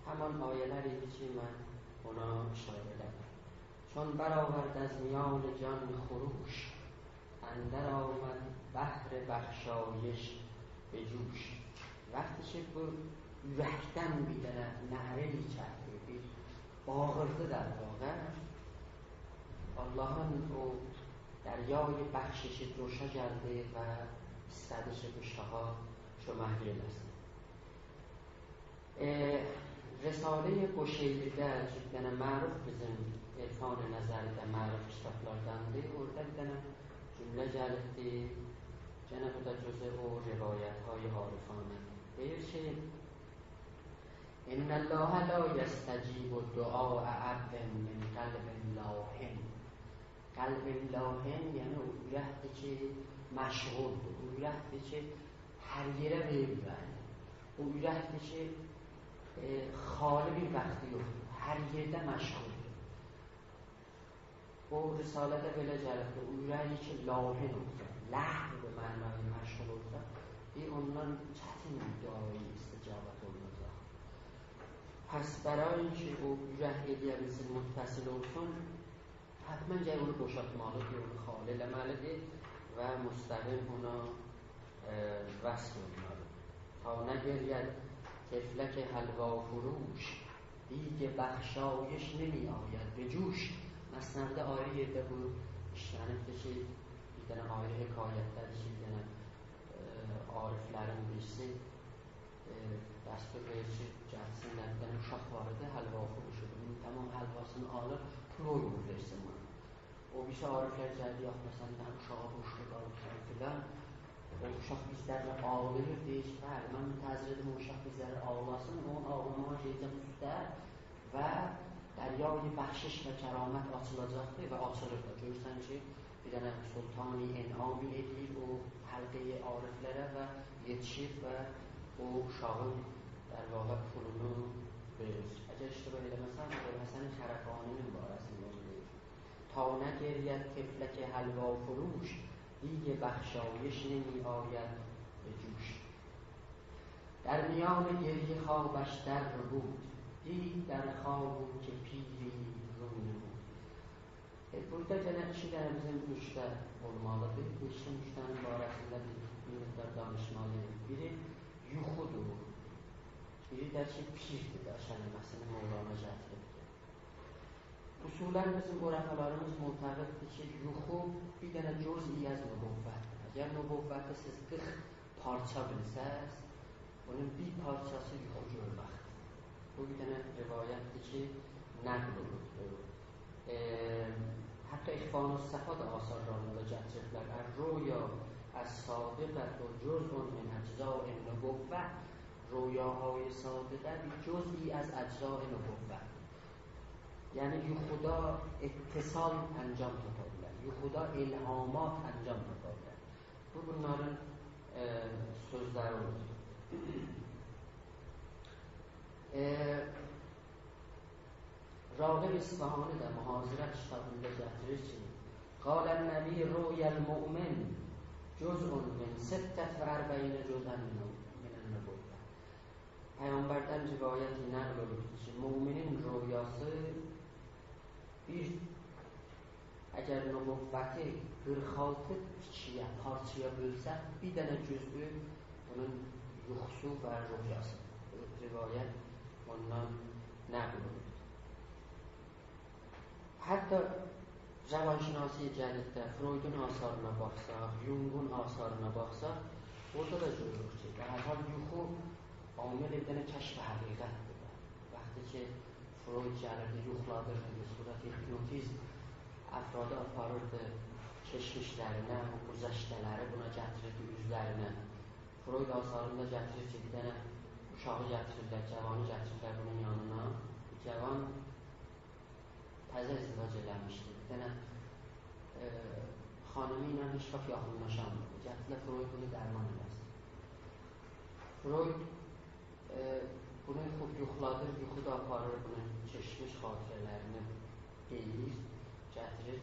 همان آیه‌لر ایدی کی من اونا اشاره ائله‌دیم. «چون برآورد از میان جان خروش، اندر آمد بحر بخشایش به جوش.» وقتی کی بو اورکدن بیر دنه نعره‌ای چکدی، بیر باغیردی در واقع، آللاهین او دریای بخششی جوشا گلدی و ایسته‌دی کی بو شاها کؤمک ائله‌سین. ائ، رساله‌ی قشیری‌ده کی بیر دنه معروف، بیزیم عرفان نظری‌ده معروف کیتابلارداندیر، اورادا بیر دنه جمله گلیبدی، گئنه بو دا جزء او روایت‌های عارفانه‌دیر. دئییر کی: «إن الله لا یستجیب دعاء عبد من قلب لاهٍ.» قلب لاهٍ، یعنی او اورکدیر کی مشغولدور، او اورکدیر کی هر یئره وئریب اورگینی. او اورکدیر کی، ائ، خالی بیر وقتی یوخدور، هر یئرده مشغولدور. او رساله‌ده بئله گلیبدیر، او اورگی کی لاهٍ اولسا، لهو به معنای مشغول اولسا، بیر اوندان چتین بیر دعایا استجابت اولوناجاق. پس برای این کی او اورک ائلیه بیلسین متصل اولسون، حتماً گرک اونو بوشالتمالیدیر، اونو خالی ائله‌مه‌لیدیر و مستقیم اونا، ائ، وصل اولونالیدیر. «تا نگرید طفلک حلوا‌فروش، دیگ بخشایش نمی‌آید به جوش.» مثنوی‌ده آیری یئرده بو ایشلنیبدیر کی، بیر دنه آیری حکایتده‌دیر کی، بیر دنه، ائ، عارفلرین بیریسی ائ، دستور وئریر کی گلسینلر، بیر دنه اوشاق وار ایدی، حلوا‌فروش ایدی. بونون تمام حلواسینی آلیر، پول قویمور وئرسین بونا. او بیریسی عارفلر گلدی، یاخود مثلاً بیر دنه اوشاغا بورجلو قالیبسان فلان. او اوشاق بیزلرله آغلاییر، دئییر کی: «بلی، من منتظر ایدیم او اوشاق بیزلرله آغلاسین، اونون آغلاماغی گئده‌جک اوسته و دریای بخشش و کرامت آچیلاجاقدیر.» و آچیلیر دا. گؤرورسن کی بیر دنه سلطانی انعامی ائله‌ییر او حلقه‌ی عارفلره و یئتیشیر و او اوشاغین، در واقع، پولونو وئریر. اگر اشتباه ائله‌مه‌سم، ابوالحسن خرقانی‌نین باره‌سینده اونو دئییر: «تا نگرید طفلک حلوا‌فروش، دیگ بخشایش نمی‌آید به جوش.» در میان گریه خوابش در ربود، دید در خواب او که پیری رو نمود. ائ، بورادا گئنه ایکی دنه بیزیم نکته اولمالیدیر. بو ایکی نکته‌نین باره‌سینده بیز بیر مقدار دانیشمالی‌ییق. بیری یوخودور، بیری ده کی پیردیر ده، کلمه‌سینی مولانا گتیریبدیر. اصولاً بیزیم عرفالاریمیز معتقددیر کی یوخو بیر دنه جزئی از نبوتدیر. اگر نبوتی سیز قیرخ پارچا بیلسز، بونون بیر پارچاسی یوخو گؤرمکدیر. بو بیر دنه روایتدیر کی نقل اولونوبدور. ائ، حتی اخوان الصفا دا آثارلاریندا گتیریبلر: «الرؤیا الصادقة جزء من أجزاء النبوة.» رؤیاهای صادقه بیر جزئی از اجزاء نبوت. یعنی یوخودا اتصال انجام تاپا بیلر، یوخودا الهامات انجام تاپا بیلر. بو، بونلارین، ائ، سؤزلری اولور. ائ، راغب اصفهانی ده محاضره کیتابیندا گتیریر کی: «قال النبی: رؤیا المؤمن جزء من ستة و أربعین جزءا من، من النبوة.» پیغمبردن روایت نقل اولونور کی مؤمنین رؤیاسی بیر، اگر نبوتی قیرخ آلتی تیکه‌یه، پارچایا بؤلسک، بیر دنه جزئی بونون یوخوسو و رؤیاسی. روایت اوندان نقل اولونور. حتی روانشناسی جدیدده فرویدون آثارینا باخساق، یونگون آثارینا باخساق، اورادا دا گؤروروک کی، به هر حال یوخو عامل بیر دنه کشف حقیقتدیر ده. وقتی کی فروید گلیردی، یوخلادیردی، به صورت هیپنوتیزم افرادی آپاریردی کئچمیشلرینه، او گذشته‌لری بونا گتیریردی اوزلرینه. فروید آثاریندا گتیریر کی، بیر دنه اوشاغی گتیریرلر، جوانی گتیریرلر بونون یانینا. بو جوان تازه ازدواج ائله‌میشدی. بیر دنه، ائ، خانیمی ایله هئچ واخت یاخینلاشانمیردی. گتیردیلر فروید بونو درمان ائله‌سین. فروید، ائ، بونو خوب یوخلادیر، یوخو دا آپاریر بونون کئچمیش خاطره‌لرینی دئییر، گتیریر.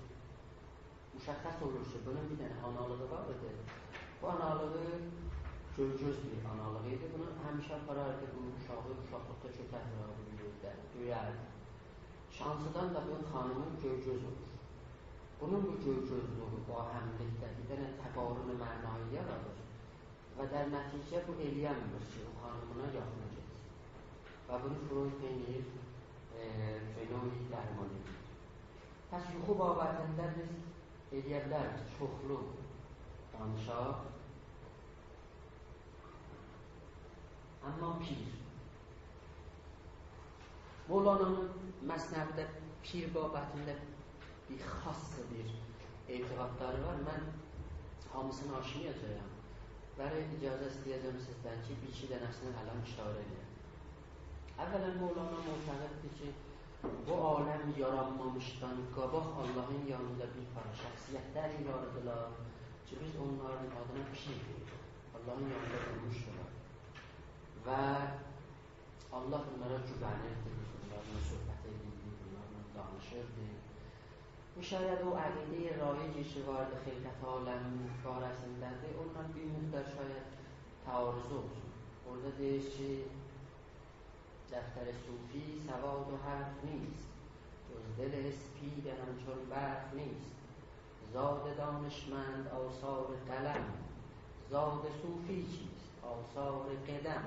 مشخص اولور کی، بونون بیر دنه آنالوغو وار ایدی. بو آنالوغو گؤی‌گؤز بیر آنالوغ ایدی. بونو همیشه آپاراردی، بو اوشاغی اوشاقلیقدا کؤتکدی بیر یئرده، دؤیردی. شانسیدان دا بو خانیمین گؤی‌گؤز اولور. بونون بو گؤی‌گؤزلویو، باهملیکده بیر دنه تقارن معنایی یارادیر. و در نتیجه بو ائلیه‌نمیر کی، او خانیمینا یاخینا گئتسین. و بونو فروید نئینیر؟ ائ، به نوعی درمان ائدیر. پس یوخو بابتینده بیز ائلیه بیلریک چوخلو دانیشاق. اما پیر. مولانانین مثنوی‌ده پیر بابتینده بیر خاص بیر اعتقادلاری وار. من هامیسینی آچمایاجاغام. ولی اجازه ایسته‌یه‌جم سیزدن کی، بیر ایکی دنه‌سینه الان اشاره ائدم. اولاً، مولانا معتقددیر کی، بو عالم یارانمامیشدان قاباق آللاهین یانیندا بیر پارا شخصیتلر وار ایدیلر کی، بیز اونلارین آدینا پیر دئییریک. آللاهین یانیندا دورموشدولار. و آللاه بونلارا گوونیردی، بونلارلا صحبت ائدیردی، بونلارلا دانیشیردی. بو شاید او عقیده‌ی رایجی کی واردی، خلقت عالم باره‌سینده‌دیر. اونونلا بیر مقدار شاید تعارض اولسون. اورادا دئییر کی، دفتر صوفی سواد و حرف نیست، جز دل اسپید همچون برف نیست. زاد دانشمند آثار قلم، زاد صوفی چیست؟ آثار قدم.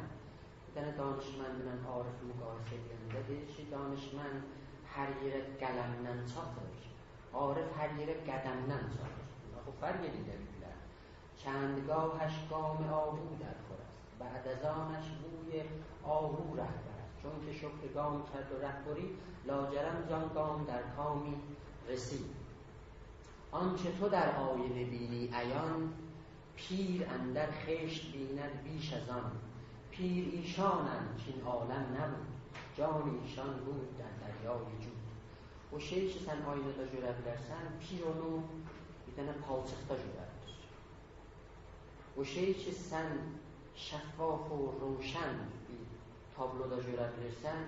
بیر دنه دانشمندله عارفی مقایسه ائدنده دئییر کی، دانشمند هر یئره قلمله چاتیر، عارف هر یئره قدمله چاتیر. بونلار خوب فرق ائدیرلر بیرلرینه. چندگاهش گام آهو در خور است، بعد از آنش بوی آهو رهبر است. چون که شکر گام کرد و ره برید، لاجرم زان گام در کامی رسید. آنچه تو در آینه بینی عیان، پیر اندر خشت بیند بیش از آن. پیر ایشانند کاین عالم نبود، جان ایشان بود در دریای جود. او شئی کی سن آینادا گؤره بیلرسن، پیر اونو بیر دنه پالچیقدا گؤرردیر. او شئی کی سن شفاف و روشن بیر تابلودا گؤره بیلیرسن،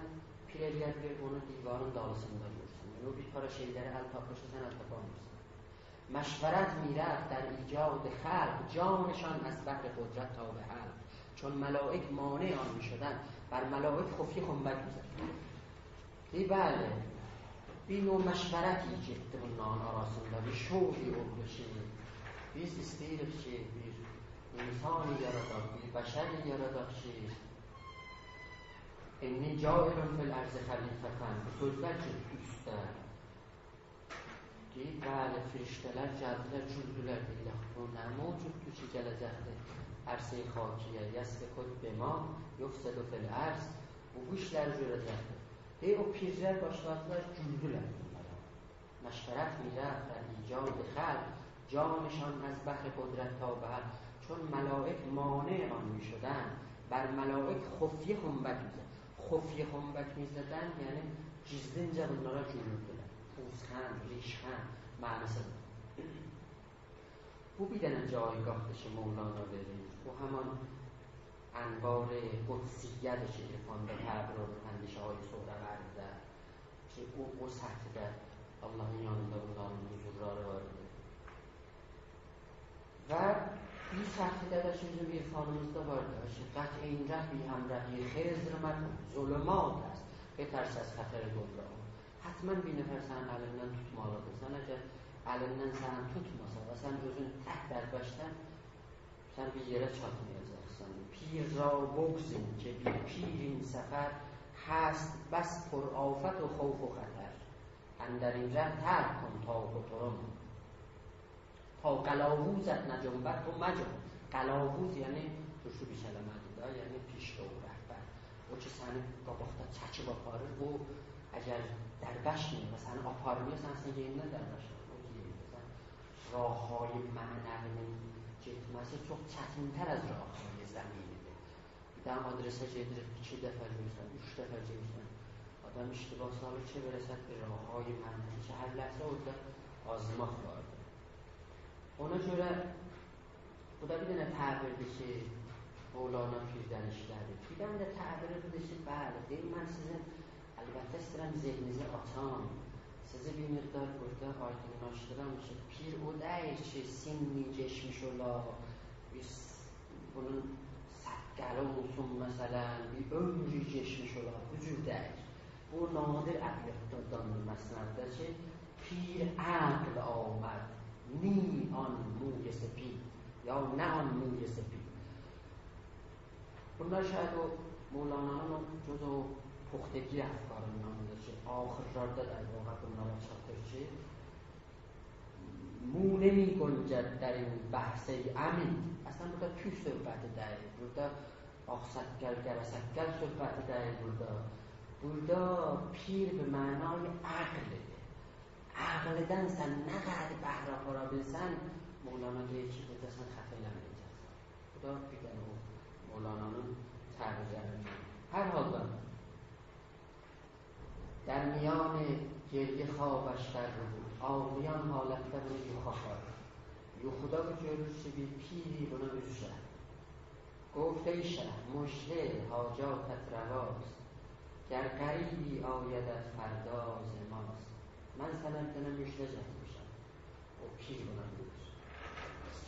پیر ائلیه بیلر اونو دیوارین دالیسیندا گؤرسن. یعنی او بیر پارا شئیلره ال تاپمیشسا، سن ال تاپامیرسان. مشورت می‌رفت در ایجاد خلق، جانشان از بحر قدرت تا به حلق. چون ملائک مانع آن می‌شدند، بر ملائک خفیه خنبک می‌زدند. دئییر، بلی، بیر نوع مشورت گئتدی بونلارین آراسیندا، بیر شور اولدو کی، بیز ایسته‌ییریک کی، بیر انسانی یاراداق، بیر بشری یاراداق کی، «إنی جاعل فی الأرض خلیفة»، بو سؤزلر کی، اوسته. دئییر، بلی، فرشته‌لر گلدیلر، گولدولر، دئدیلر: «بو نه موجوددور کی، گله‌جکدیر عرصه‌ی خاکی‌یه، یسفک الدماء، یفسد فی الأرض»، بو، بو ایشلری گؤره‌جکدیر. دئییر، او پیرلر باشلادیلار، گولدولر بونلارا. مشورت می‌رفت در ایجاد خلق، جانشان از بحر قدرت تا به حلق. چون ملائک مانع آن می‌شدند، بر ملائک خفیه خنبک می‌زد. خفیه خنبک می‌زدن، یعنی گیزلینجه بونلارا گولوردولر. پوزخند، ریشخند معناسی بودور. بو بیر دنه جایگاهدیر کی، مولانا وئریر. بو همان انوار قدسیه‌دیر کی، عرفاندا تعبیر اولونور، اندیشه‌های صوره‌وری‌ده کی، او، او سطحده آللاهین یانیندا بونلارین حضورلاری وار ایدی. و بیر سطحده ده کی، بیزیم عرفانیمیزدا وار دا کی، «قطع این ره بی همرهی خضر مکن، ظلمات است، بترس از خطر گمراه.» حتماً بیر نفر سنین الیندن توتمالیدیر. سن اگر الیندن سنین توتماسا و سن اؤزون تک دربشسن، سن بیر یئره چاتمایاجاقسان. «پیر را بگزین که بی پیر این سفر، هست بس پر آفت و خوف و خطر. اندر این ره ترک کن تاک و طرنب، تا قلاووزت نجنبد تو مجنب.» قلاووز یعنی، تورکی بیر کلمه‌دیر ده، یعنی پیشرو، رهبر. او کی سنی قاباقدا چکیب آپاریر، او اگر دربشمه‌یه و سنی آپارمایا، سن اصلاً یئریندن دربشمه‌یه‌سن، او یئرده سن راه‌های معنوی‌نین گئتمه‌سی چوخ چتین‌تر از راه‌های زمینی‌دیر. بیر دنه آدرسه گئدیریک، ایکی دفعه گئدیرسن، اوچ دفعه گئدیرسن، آدام اشتباه سالیر کی، وئره‌سن بیر راه‌های معنوی کی، هر لحظه اورادا آزماق واردیر. اونا گؤره بو دا بیر دنه تعبیردیر کی، مولانا پیردن ایشله‌دیر. بیر دنه ده تعبیری بودور کی، بلی، دئییر، من سیزین، البته، ایسته‌ییرم ذهنینیزی آچام. سیز بیر مقدار بورادا آیدینلاشدیرام کی، پیر او دئییل کی، سنّی کئچمیش اولا، بیر بونون ساققالی اولسون، مثلا، بیر عؤمرو کئچمیش اولا، بو جور دئییل. بو نادر ابیاتلارداندیر مثنوی‌ده کی، «پیر عقل آمد، نی آن موی سپید»، یا «نه آن موی سپید». بونلار شاید او مولانانین او، جزو او پختگی افکارینداندیر کی، آخیرلاردا در واقع بونلارا چاتیر کی، «مو نمی‌گنجد در این بحث ای عمید». اصلا بورادا پیر صحبتی دئییل. بورادا آغ‌ساققال، قره‌ساققال صحبتی دئییل بورادا. بورادا پیر به معنای عقلدیر. عقلدن سن نه قدر بهره آپارا بیلسن، مولانا دئییر کی، بورادا سن خطا ائله‌مه‌یه‌جکسن. بو دا بیر دنه او مولانانین تعبیرلریندن. هر حالدا، در میان گریه خوابش در ربود. آغلایان حالتده بونو یوخو آپاریر. یوخودا بو گؤرور کی، بیر پیری بونا اوز اوزه. گفت: «ای شه، مژده حاجاتت رواست، گر غریبی آیدت فردا ز ماست.» من سنه بیر دنه مژده گتیرمیشم. او پیر بونا دئییر: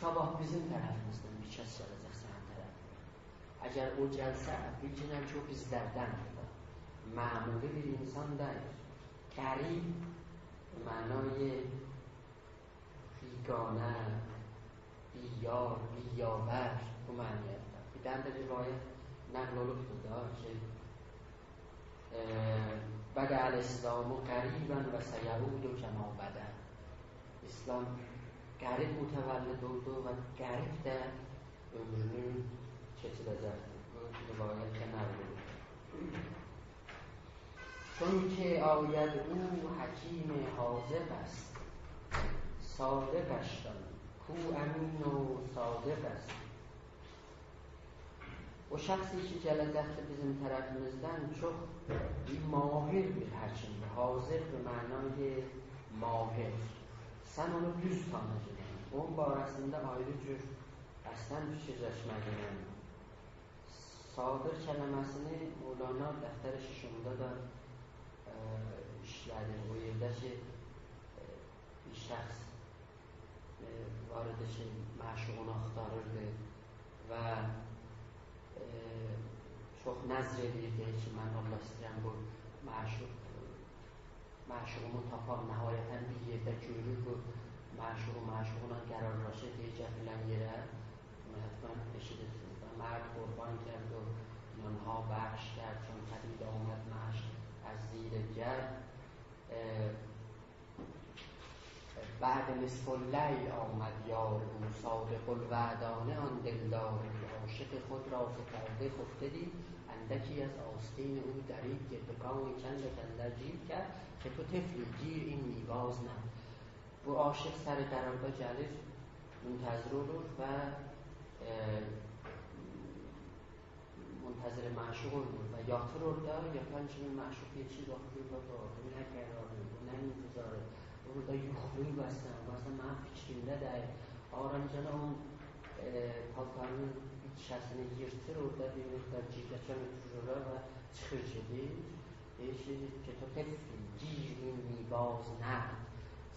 «صاباح بیزیم طرفیمیزدن بیر کس گله‌جک سنین طرفینه. اگر او گلسه، بیلگینن کی، او بیزلردندیر. معمولی بیر انسان دئییل. غریب به معنای بیگانه، بی‌یار، بی‌یاور، بو معنی‌ده. بیر دنه ده روایت نقل اولوبدور دا کی، ائ، «بدأ الإسلام غریباً و سیعود کما بدأ». اسلام غریب متولد اولدو و غریب ده عؤمرونو کئچیره‌جکدیر. بو روایت ده نقل اولونور. «چون که آید او حکیم حاذق است، صادقش دان، کو امین و صادق است.» او شخصی کی، گله‌جکدیر بیزیم طرفیمیزدن، چوخ بیر ماهر بیر حکیمدیر. حاذق به معنای ماهر. سن اونو دوز تانییاجاقسان. اونون باره‌سینده آیری جور اصلاً فیکیرلشمه‌لی‌سن. صادق کلمه‌سینی مولانا دفتر ششمده ده، ائ، ایشله‌دیر. او یئرده کی، ائ، بیر شخص، ائ، وار ایدی کی، معشوقونو آختاریردی و، ائ، چوخ نذر ائله‌ییردی کی، من والله ایسته‌ییرم بو معشوق، معشوقومو تاپام. نهایتاً بیر یئرده گؤرور بو معشوقو، معشوقونان قرارلاشیر، دئییر: «گل فلان یئره.» بونو حتماً ائشیدیبسینیز ده: «مرد قربان کرد و نان‌ها بخش کرد، چون پدید آمد معشوق از زیر گرد.» ائ، «بعد نصف اللیل آمد یار او، صادق‌الوعدانه آن دلدار او. عاشق خود را فتاده خفته دید، اندکی از آستین او درید. گردکان چند کاندر گیر کرد، که تو طفلی، گیر این می باز نرد.» بو عاشق سر قراردا گلیر، منتظر اولور و، ائ، منتظر معشوق اولمور و یاتیر اورادا. یاتان کیمی معشوق یئتیشیر، باخیر، گؤرور، بابا، بو نه قراری، بو نه انتظاری؟ بو بورادا یوخلاییب اصلاً، اصلاً منیم فیکریمده دئییل. آرامجانا اونون، ائ، پالتارینین بیر کیشه‌سینی ییرتیر، اورادا بیر مقدار گیردکان اؤتورور اورا و چیخیر گئدیر. دئییر کی، «که تو طفلی، گیر این می باز نرد.»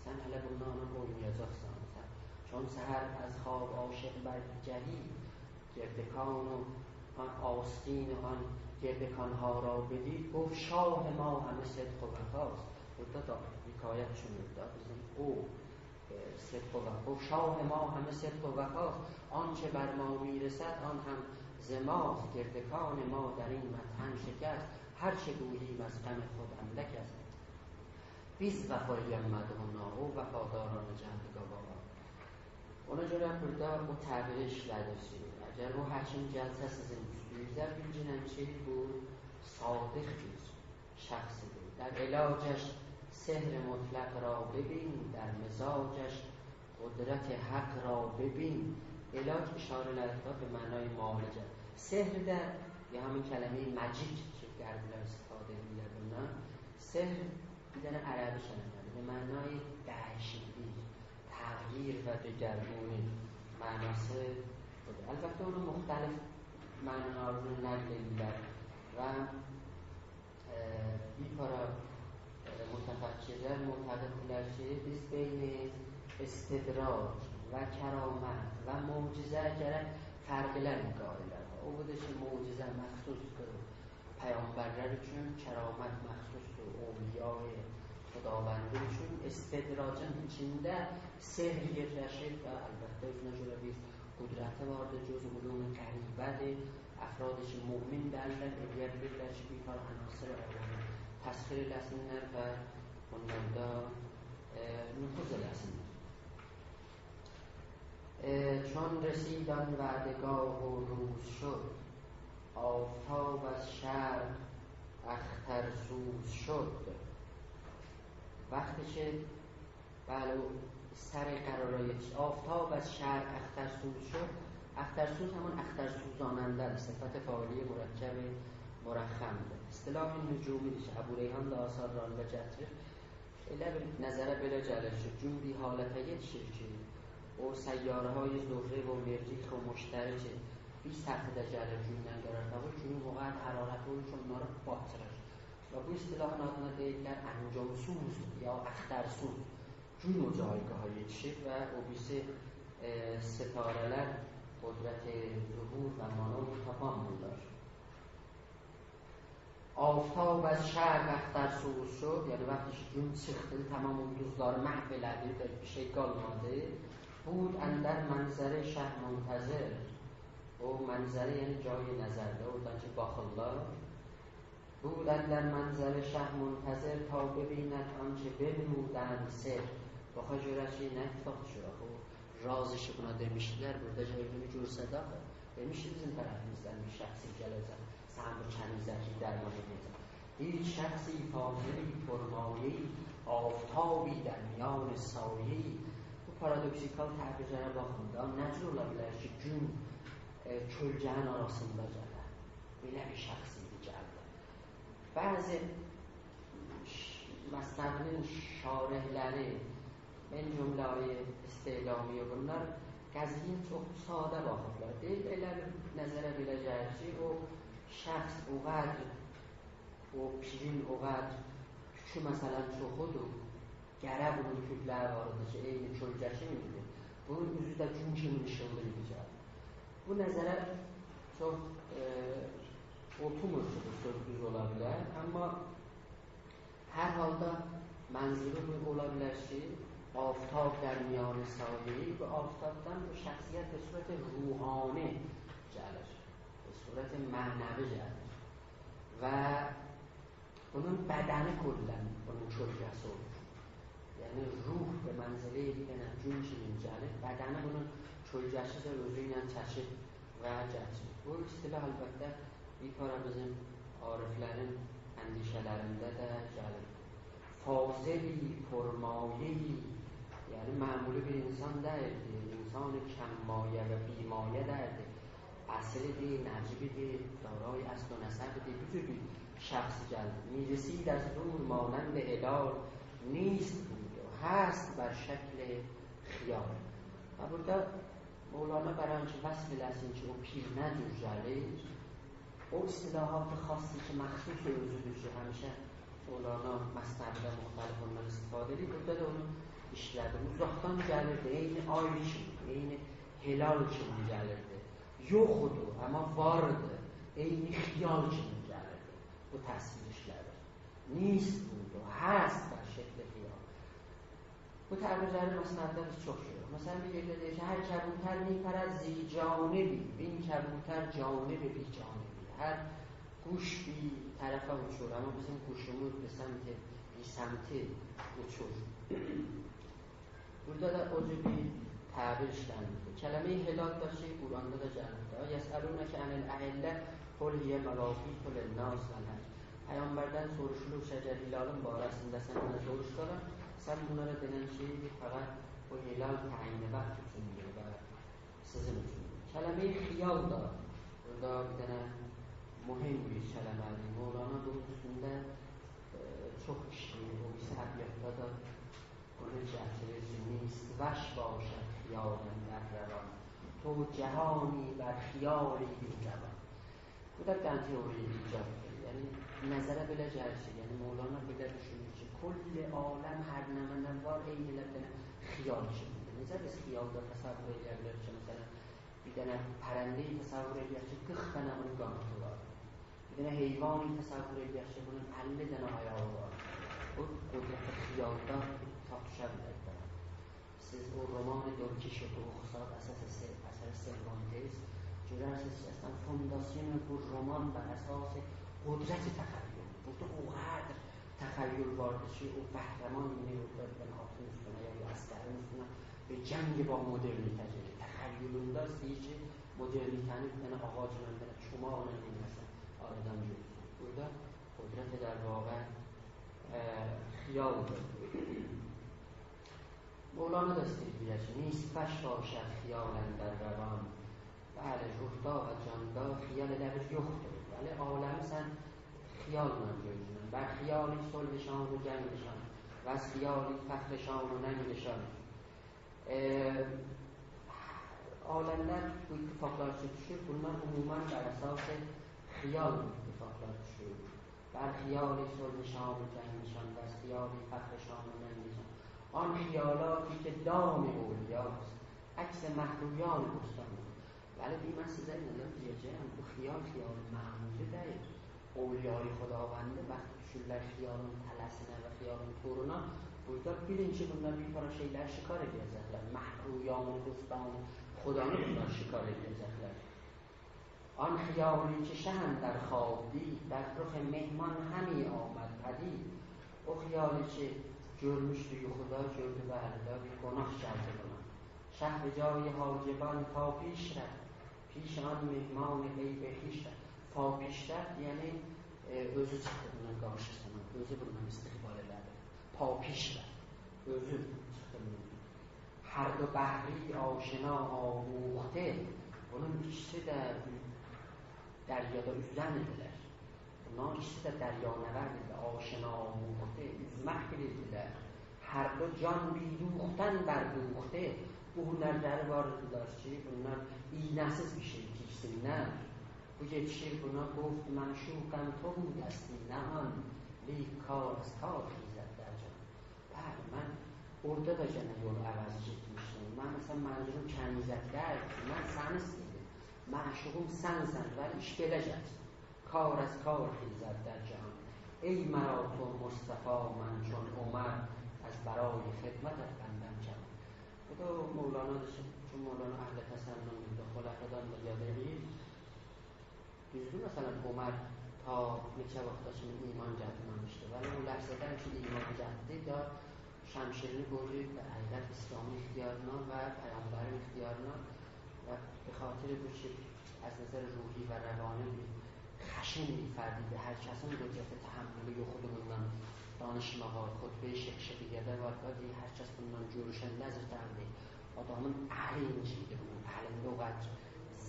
سن هله بوننان اوینایاجاقسان. سن، «چون سحر از خواب عاشق برجهید، گردکان و آن آستین و آن گردکان‌ها را بدید، گفت: شاه ما همه صدق و وفاست.» بورادا دا حکایت اوچون دا بیزیم او، ائ، صدق و وفا. «گفت: شاه ما همه صدق و وفاست، آنچه بر ما می‌رسد، آن هم ز ماست. گردکان ما در این مطحن شکست، هر چه گوییم از غم خود اندک است.» بیز وفایی‌اند اونا، او وفاداران جهد گواهان. اونا گؤره بورادا بو تعبیری ایشله‌دیر کی، اگر بو حکیم گلسه سیزین اوستونوزه، بیلگینن کی، بو صادق بیر شخصیدیر. «در علاجش سحر مطلق را ببین، در مزاجش قدرت حق را ببین.» علاج اشاره ائله‌دی به معنای معالجه. سحر ده، یا همین کلمه‌ی magic کی، غربی‌لر استفاده ائدیرلر بوندان، سحر بیر دنه عربی کلمه‌دیر، به معنای دییشیکلیک، تغییر و دگرگونی معناسی بودور. البته، اونون مختلف معنالارینی نقل ائدیرلر و، ائ، بیر پارا، ائ، متفکرلر معتقددیرلر کی، بیز بین استدراج و کرامت و معجزه گرک فرقلر قائل اولاق. او بودور کی، معجزه مخصوصدور پیغمبرلر اوچون، کرامت مخصوصدور اولیای خداوندی اوچون. استدراجین ایچینده سحر یئرلشیر و البته اؤزونه گؤره بیر قدرتی واردیر، جزو علوم غریبه‌دیر. افرادی کی، مؤمن دئییرلر، ائلیه بیلیرلر کی، بیر پارا عناصر عالمی تسخیر ائله‌سینلر و اونلاردا، ائ، نفوذ ائله‌سینلر. ائ، چون رسید آن وعده‌گاه و روز شد، آفتاب از شرق اخترسوز شد. وقتی کی، بلی، او سر قرارا یئتیش-، آفتاب از شرق اخترسوز شد. اخترسوز همون اخترسوزاننده‌دیر، صفت فاعلی مرکب مرخم‌دیر. اصطلاح نجومی‌دیر کی، ابوریحان دا آثارلاریندا گتیریر. ائله بیر نظره بئله گلیر کی، گون بیر حالته یئتیشیر کی، او سیاره‌های زهره و مریخ و مشتری کی، بیر سطحده گلیر گوندن قرار تاپیر، گونون او قدر حرارتی اولور کی، اونلاری باتیریر. و بو اصطلاحین آدینا دئییرلر انجم‌سوز یا اخترسوز. گون او جایگاها یئتیشیر و او بیریسی، ائ، ستاره‌لر قدرت ظهور و مانور تاپامیرلار. آفتاب از شرق اخترسوز شد، یعنی وقتی کی، گون چیخدی، تمام اولدوزلاری محو ائله‌دی، بیر شئی قالمادی. بود اندر منظره شه منتظر. او منظره، یعنی جای نظردیر، اورادان کی، باخیرلار. بود اندر منظره شه منتظر، تا ببیند آنچه بنمودند سر. باخا گؤره کی، نه اتفاق دوشور آخی. او راز کی، بونا دئمیشدیلر، بورادا گلدی گؤرسه‌دی آخی. دئمیشدی، بیزیم طرفیمیزدن بیر شخصی گله‌جک، سنین بو کنیزکی درمان ائده‌جک. دید شخصی فاضلی پرمایه‌ای، آفتابی در میان سایه‌ای. بو پارادوکسیکال تعبیرلره باخین دا، نه جور اولا بیلر کی، گون، ائ، کؤلگه‌نین آراسیندا گله؟ بئله بیر شخص ایدی، گلدی. بعضی ش-، مثنوی‌نین شارحلری، من جمله آقای استعلامی و بونلار قضیه‌یه چوخ ساده باخیرلار. دئییر، ائله بیر نظره بئله گلیر کی، او شخص او قدر، او پیرین او قدر توکو، مثلا، چوخودور. قره بونون توکلری وار ایدی کی، عینی کؤلگه کیمی ایدی. بونون اوزو ده گون کیمی ایشیقلی ایدی کی. بو نظره چوخ، ائ، اوتورمور کی، بو سؤز دوز اولا بیلر. اما هر حالدا منظورو بو اولا بیلر کی، آفتاب در میان سایه‌ای، بو آفتابدان بو شخصیت به صورت روحانی گلیر، به صورت معنوی گلیر. و بونون بدنی کلاً بونون کؤلگه‌سی اولور. یعنی روح به منزله‌ی بیر دنه گون کیمی گلیر، بدنی بونون کؤلگه‌سی ده اؤزو ایله چکیر و گتیریر. بو اصطلاح البته بیر پارا بیزیم عارفلرین اندیشه‌لرینده ده گلیر. فاضلی پرمایه‌ای، یعنی معمولی بیر انسان دئییلدی، انسان کم‌مایه و بی‌مایه دئییلدی. اصیلی‌دیر، نجیبی‌دیر، دارای اصل و نسبی‌دیر، بو جور بیر شخص گلدی. می‌رسید از دور مانند هلال، نیست بود و هست بر شکل خیال. و بورادا مولانا برای اینکه وصف ائله‌سین کی، او پیر نه جور گلیر، او اصطلاحات خاصی کی، مخصوص اؤزودور کی، همیشه مولانا مثنوی‌ده مختلف اوندان استفاده ائدیر. بورادا دا اونو ایشله‌دیر. اوزاقدان گلیردی، عینی آی کیمی، عینی هلال کیمی گلیردی. یوخودو، اما واردی. عینی خیال کیمی گلیردی. بو تصویر ایشله‌دیر. نیست بود و هست بر شکل خیال. بو تعبیرلری مثنوی‌ده بیز چوخ گؤروروک. مثلا، بیر یئرده دئییر کی، هر کبوتر می‌پرد زی جانبی، وین کبوتر جانب بی‌جانبی. هر قوش بیر طرفه اوچور، اما بیزیم قوشوموز بیر سمت، بیر سمتی اوچور. بورادا دا او جور بیر تعبیر ایشلنیبدیر. کلمه‌ی هلال دا کی، قرآندا دا گلیبدیر. یسألونک عن الأهلة قل هی مواقیت للناس والحج. پیغمبردن سوروشولور کی، اگر هلالین باره‌سینده سندن سوروشسالار، سن بونلارا دئنن کی، فقط بو هلال تعیین وقت اوچوندور و سیزین اوچوندور. کلمه‌ی خیال دا بورادا بیر دنه مهم بیر کلمه‌دیر. مولانا بونون اوستونده، ائ، چوخ ایشله‌ییر. او بیریسی ابیاتدا دا بونو گتیریر کی، نیست وش باشد خیال اندر روان، تو جهانی بر خیالی بین روان. بو دا بیر دنه تئوری ایجاددیر. یعنی، نظره بئله گلیر کی، یعنی، مولانا بئله دوشونور کی، کل عالم هر نمنه وار، عین ائله بیر دنه خیال کیمی‌دیر. نئجه بیز خیالدا تصور ائلیه بیلریک کی، مثلا، بیر دنه پرنده‌ای تصور ائلیک کی، قیرخ دنه بونون قاناتی وار. بیر دنه حیوانی تصور ائلیک کی، بونون اللی دنه آیاغی وار. بو قدرت خیالدا تاپ دوشه بیلر بونلار. سیز او رمان دون کیشوتو اوخوساز، اثر سر-، اثر سروانتس، گؤررسینیز کی، اصلا فونداسیون بو رمان بر اساس قدرت تخیل. بورادا او قدر تخیل واردی کی، او قهرمان یئنه یوخدور، بیر دنه آتین اوستونه، یا بیر عسگرین اوستونه و جنگ با مدرنیته گئدیر. تخیلونده ایسته‌ییر کی، مدرنیته‌نی بیر دنه آغاجلا، بیر دنه چوماقلا نئیله‌سین، آرادان گؤتورسون. بورادا قدرت، در واقع، اه، خیالدیر. مولانا دا ایسته‌ییر دئیه کی، «نیست وش باشد خیال اندر روان.» بلی، روحدا و جاندا خیال ائله بیل یوخدور. بلی، عالمی سن خیاللا گؤرورسن. «بر خیالی صلح نشان و جنگ نشان، وز خیالی فخر شان و ننگ نشان.» ائ، عالمده بو اتفاقلار کی دوشور، بونلار عموماً بر اساس خیال اتفاقلار دوشور. «بر خیالی صلح نشان و جنگ نشان، وز خیالی فخر شان و ننگ نشان.» آن خیالاتی که دام اولیاست، عکس مه‌رویان بستان. ولی دئییر، من سیزه ایندی دئیه‌جه‌یم، بو خیال، خیال محمودی دئییل. اولیای خداوندی وقتی دوشورلر خیالین تله‌سینه و خیالین تورونا، بورادا بیلین کی، بونلار بیر پارا شئیلری شکار ائده‌جکلر. مه‌رویان بستان خدانی بونلار شکار ائده‌جکلر. آن خیالی که شه اندر خواب دید، بر رخ مهمان همی آمد پدید. او خیالی کی گؤرموشدو یوخودا، گؤردو، بلی ده، بیر قوناق گلدی بونا. «شه به جای حاجبان پا پیش رفت، پیش آن مهمان غیب خویش رفت.» پا پیش رفت، یعنی، ائ، اؤزو چیخدی بونون قارشیسینا، اؤزو بوندان استقبال ائله‌دی. پا پیش رفت، اؤزو چیخدی بوندان. «هر دو بحری آشنا آموخته.» بونون ایکیسی ده دریادا اوزن ایدیلر. بونلارین ایکیسی ده دریانورد ایدی، آشنا آموخته، اوزمک بیلیردیلر. «هر دو جان بی دوختن بردوخته.» بو هنرلری وار ایدیلر کی، بونلار ایینه‌سیز بیر شئی تیکسینلر. بو یئتیشیر بونا، «گفت معشوقم تو بودستی نهان، لیک کار از کار خیزد در جهان.» بلی، من اورادا دا یئنه یول عوضی گئتمیشدیم. من، مثلا، منظوروم کنیزک‌لر، من سنی ایسته‌ییردیم. معشوقوم سنسن، ولی ایش بئله گلسین. «کار از کار خیزد در جهان، ای مرا تو مصطفی، من چون عمر، از برای خدمتت بندم کمر.» بو دا مولانادیر کی، چون مولانا اهل تسنن‌دیر، خلفادان دا یاد ائله‌ییر. دوزدور، مثلا، عمر تا نئچه واختا کیمی ایمان گتیرمه‌میشدی. ولی او لحظه‌دن کی ایمان گتیردی، دا شمشیرینی قویدو در حقیقت اسلامین اختیارینا و پیغمبرین اختیارینا و به خاطر بو کی، از نظر روحی و روانی بیر خشن بیر فرد ایدی، هر کسین قدرت تحملی یوخ ایدی بوندان دانیشماغا. خطبه‌ی شقشقیه‌ده وار دا، دئییر، هر کس بوندان گؤروشنده زیردردی. آدامین الی اینجیردی بونون، الینده او قدر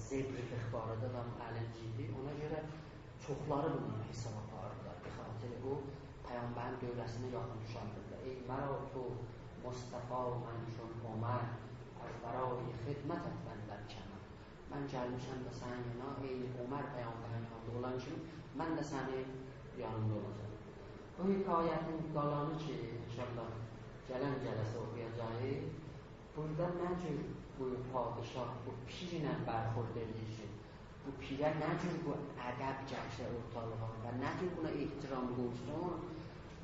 زبرلیک وار ایدی، آدامین الی اینجیردی. اونا گؤره چوخلاری بوندان حساب آپاریردیلار. به خاطر او، پیغمبرین دؤوره‌سینه یاخین دوشاردیلار. «ای مرا تو مصطفی، من چون عمر، از برای خدمتت بندم کمر.» من گلمیشم دا سنین یانا، عین عمر پیغمبرین یانیندا اولان کیمی، من ده سنین یانیندا اولاجاغام. بو حکایتین قالانی کی، ان‌شاءالله گلن جلسه اوخویاجاغیق، بورادا نه جور بو پادشاه بو پیرله برخورد ائله‌ییر کی، بو پیره نه جور بو ادب گتیره اورتالیغا و نه جور بونا احترام قویسون،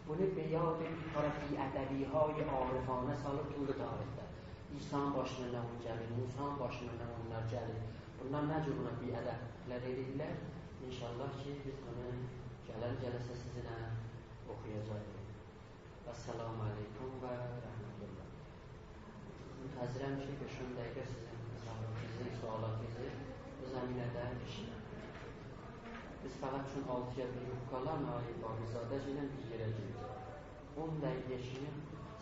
بونو به یاد بیر پارا بی‌ادبی‌های عارفانه سالیب طول تاریخده. عیسی‌نین باشینا نه اون گلیر، موسی‌نین باشینا نه اونلار گلیر. بونلار نه جور بونا بی‌ادب‌لر ائله‌ییرلر. ان‌شاءالله کی، بیز بونو گلن جلسه سیزینله اوخویاجاغیق. السلام علیکم و رحمت الله. منتظرم کی، بئش-اون دقیقه سیزین اظهاراتینیزی، سؤالاتینیزی بو زمینه‌ده ائشیدم. بیز فقط چون آلتی‌یا بیر یوخ قالان آقای بابی‌زاده ایله بیر یئره گئدیریک. اون دقیقه ایچینده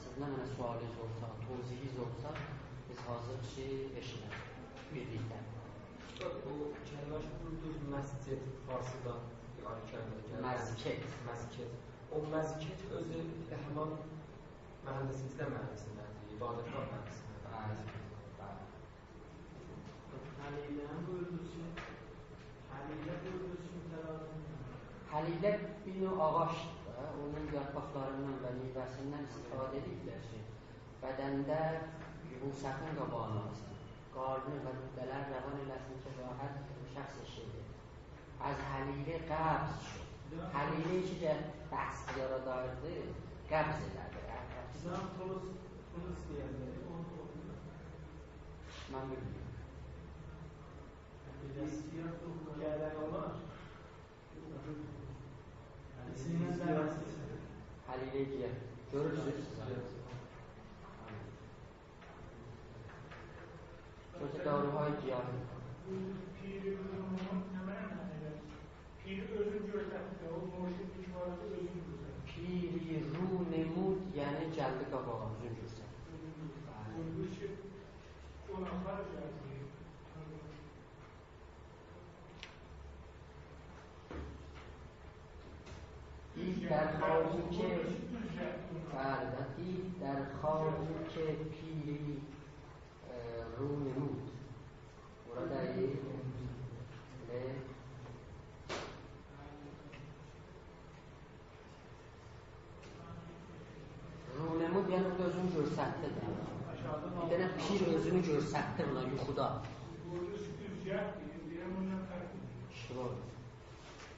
سیزین نه سؤالینیز اولسا، توضیحینیز اولسا، بیز حاضریق کی، ائشیدک بیرلیکده. اوستاد، او کلمه‌نی کی بویوردونوز، مسجد، فارسی‌دان، یعنی کلمه گلیر. مسکت. مسکت. او مسکت اؤزو ائله همان مهندسی‌نین معناسیندادیر، عبادتگاه معناسیندادیر. بلی، بلی. حلیله بویوردونوز کی، حلیله بویوردونوز کی، ترانه. حلیله بیر نوع آغاجدیر. اونون یارپاقلاریندان و میوه‌سیندن استفاده ائدیبلر کی، بدنده یوبوستین قاباغینی آلسین. قارنی و گوده‌لر روان ائله‌سین کی، راحت شخص ائشیدیر. از هلیله قبض شد. هلیله کی، گل-، بس یاراداردی، قبض ائله‌دی. هه، قبض. جناب، تولوس بونو ایسته‌ینلری، اونو، اونو من بیلمیرم. بیر آز گرک اولار. هلیله گیاه. گؤرورسونوز؟ چونکی داروهای گیاهی. پیری رو نمود، نه معنی ائلر؟ پیری اؤزون گؤرستدی، او مرشد کی وار ایدی، اؤزون گؤرستدی. پیری رو نمود، یعنی گلدی قاباغا، اؤزون گؤرستدی. اؤزون گؤرستدی. بلی. گؤردونوز کی، قوناقلار گلدی. دید در خوابی که، بله، دید در خوابی که پیری، اه، رو نمود. بورادا ائ، ائله. رو نمود، یعنی بورادا اؤزونو گؤرستدی ده. بیر دنه پیر اؤزونو گؤرستدی بونا یوخودا. اشتباه اولدو.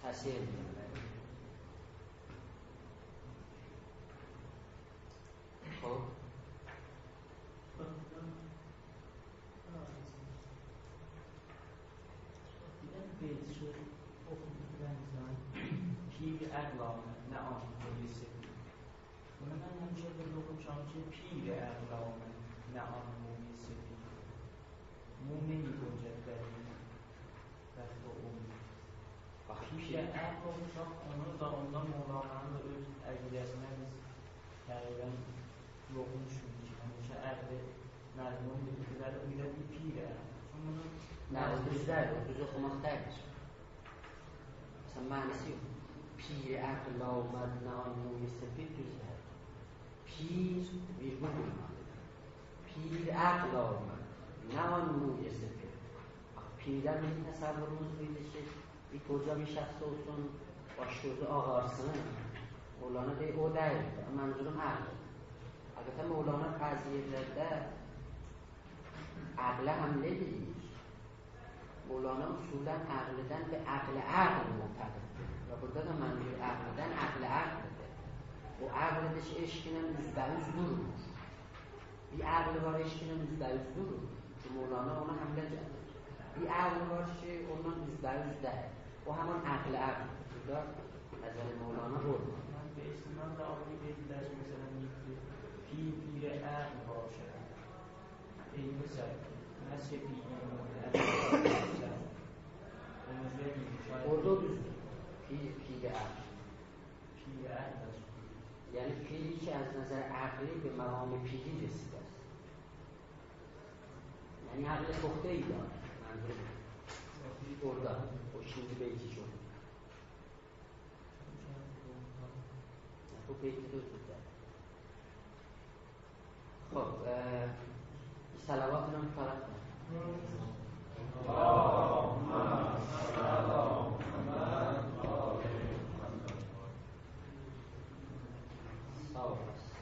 تصحیح ائدین. خوب. بیر دنه بیت شعر اوخویوب بیلمیرم. پیر عقل آمد، نه آن موی سپید. بونو من همیشه بیر اوخوموشام کی، پیر عقل آمد، نه آن موی سپید. مو نمی‌گنجد در این بخت و امید. باخ، پیر عقل اولموشاق، اونو دا، اوندا مولانانین دا اؤز عقیده‌سینه بیز تقریباً یوخون دوشونوروک کی، همیشه عقلی مظلوم بیلدیلر، بیر ده بیر پیر عقل. چونکی بونو نه، او دوز دئییل، او دوز اوخوماق دئییل. مثلاً، معناسی یوخ. پیر عقل آمد، نه آن موی سپید، دوز دئییل. پیر، ویرگول قویمالیدیر. پیر عقل آمد، نه آن موی سپید. باخ، پیردن بیزیم تصوروموز بو ایدی کی، بیر قوجا بیر شخص اولسون، باش گؤزو آغارسین. مولانا دئییر، او دئییل. منظوروم عقل. البته، مولانا بعضی یئرلرده عقله حمله ائدیر. مولانا اصولاً عقلدن به عقل عقل معتقددیر. و بورادا دا منظور عقلدن عقل عقلدیر. او عقلدیر کی، عشقله اوزبه‌اوز دورمور. بیر عقل وار، عشقله اوزبه‌اوز دورور کی، مولانا اونا حمله گتیریر. بیر عقل وار کی، اوننان اوزبه‌اوز دئییل. او همان عقل عقلدیر. بورادا نظر مولانا اولمور. من به استناد آقای بهدیدی، مثلاً، دئییب کی، پیر، پیر عقل باشد. عینی سر، نه سپیدی، نه سر. اونو دئییر، شاید اورادا او دوزدور. پیر، پیر عقل. پیر عقل است. یعنی پیری که از نظر عقلی به مقام پیری رسیده است. یعنی عقل پخته‌ای داره. منظورم اورادا، او ایکینجی بیتی کی. بو بیتی ده اوتورتدو. خوب، ائ، صلواتلا قوتاراق دا. ساغ اولاسیز.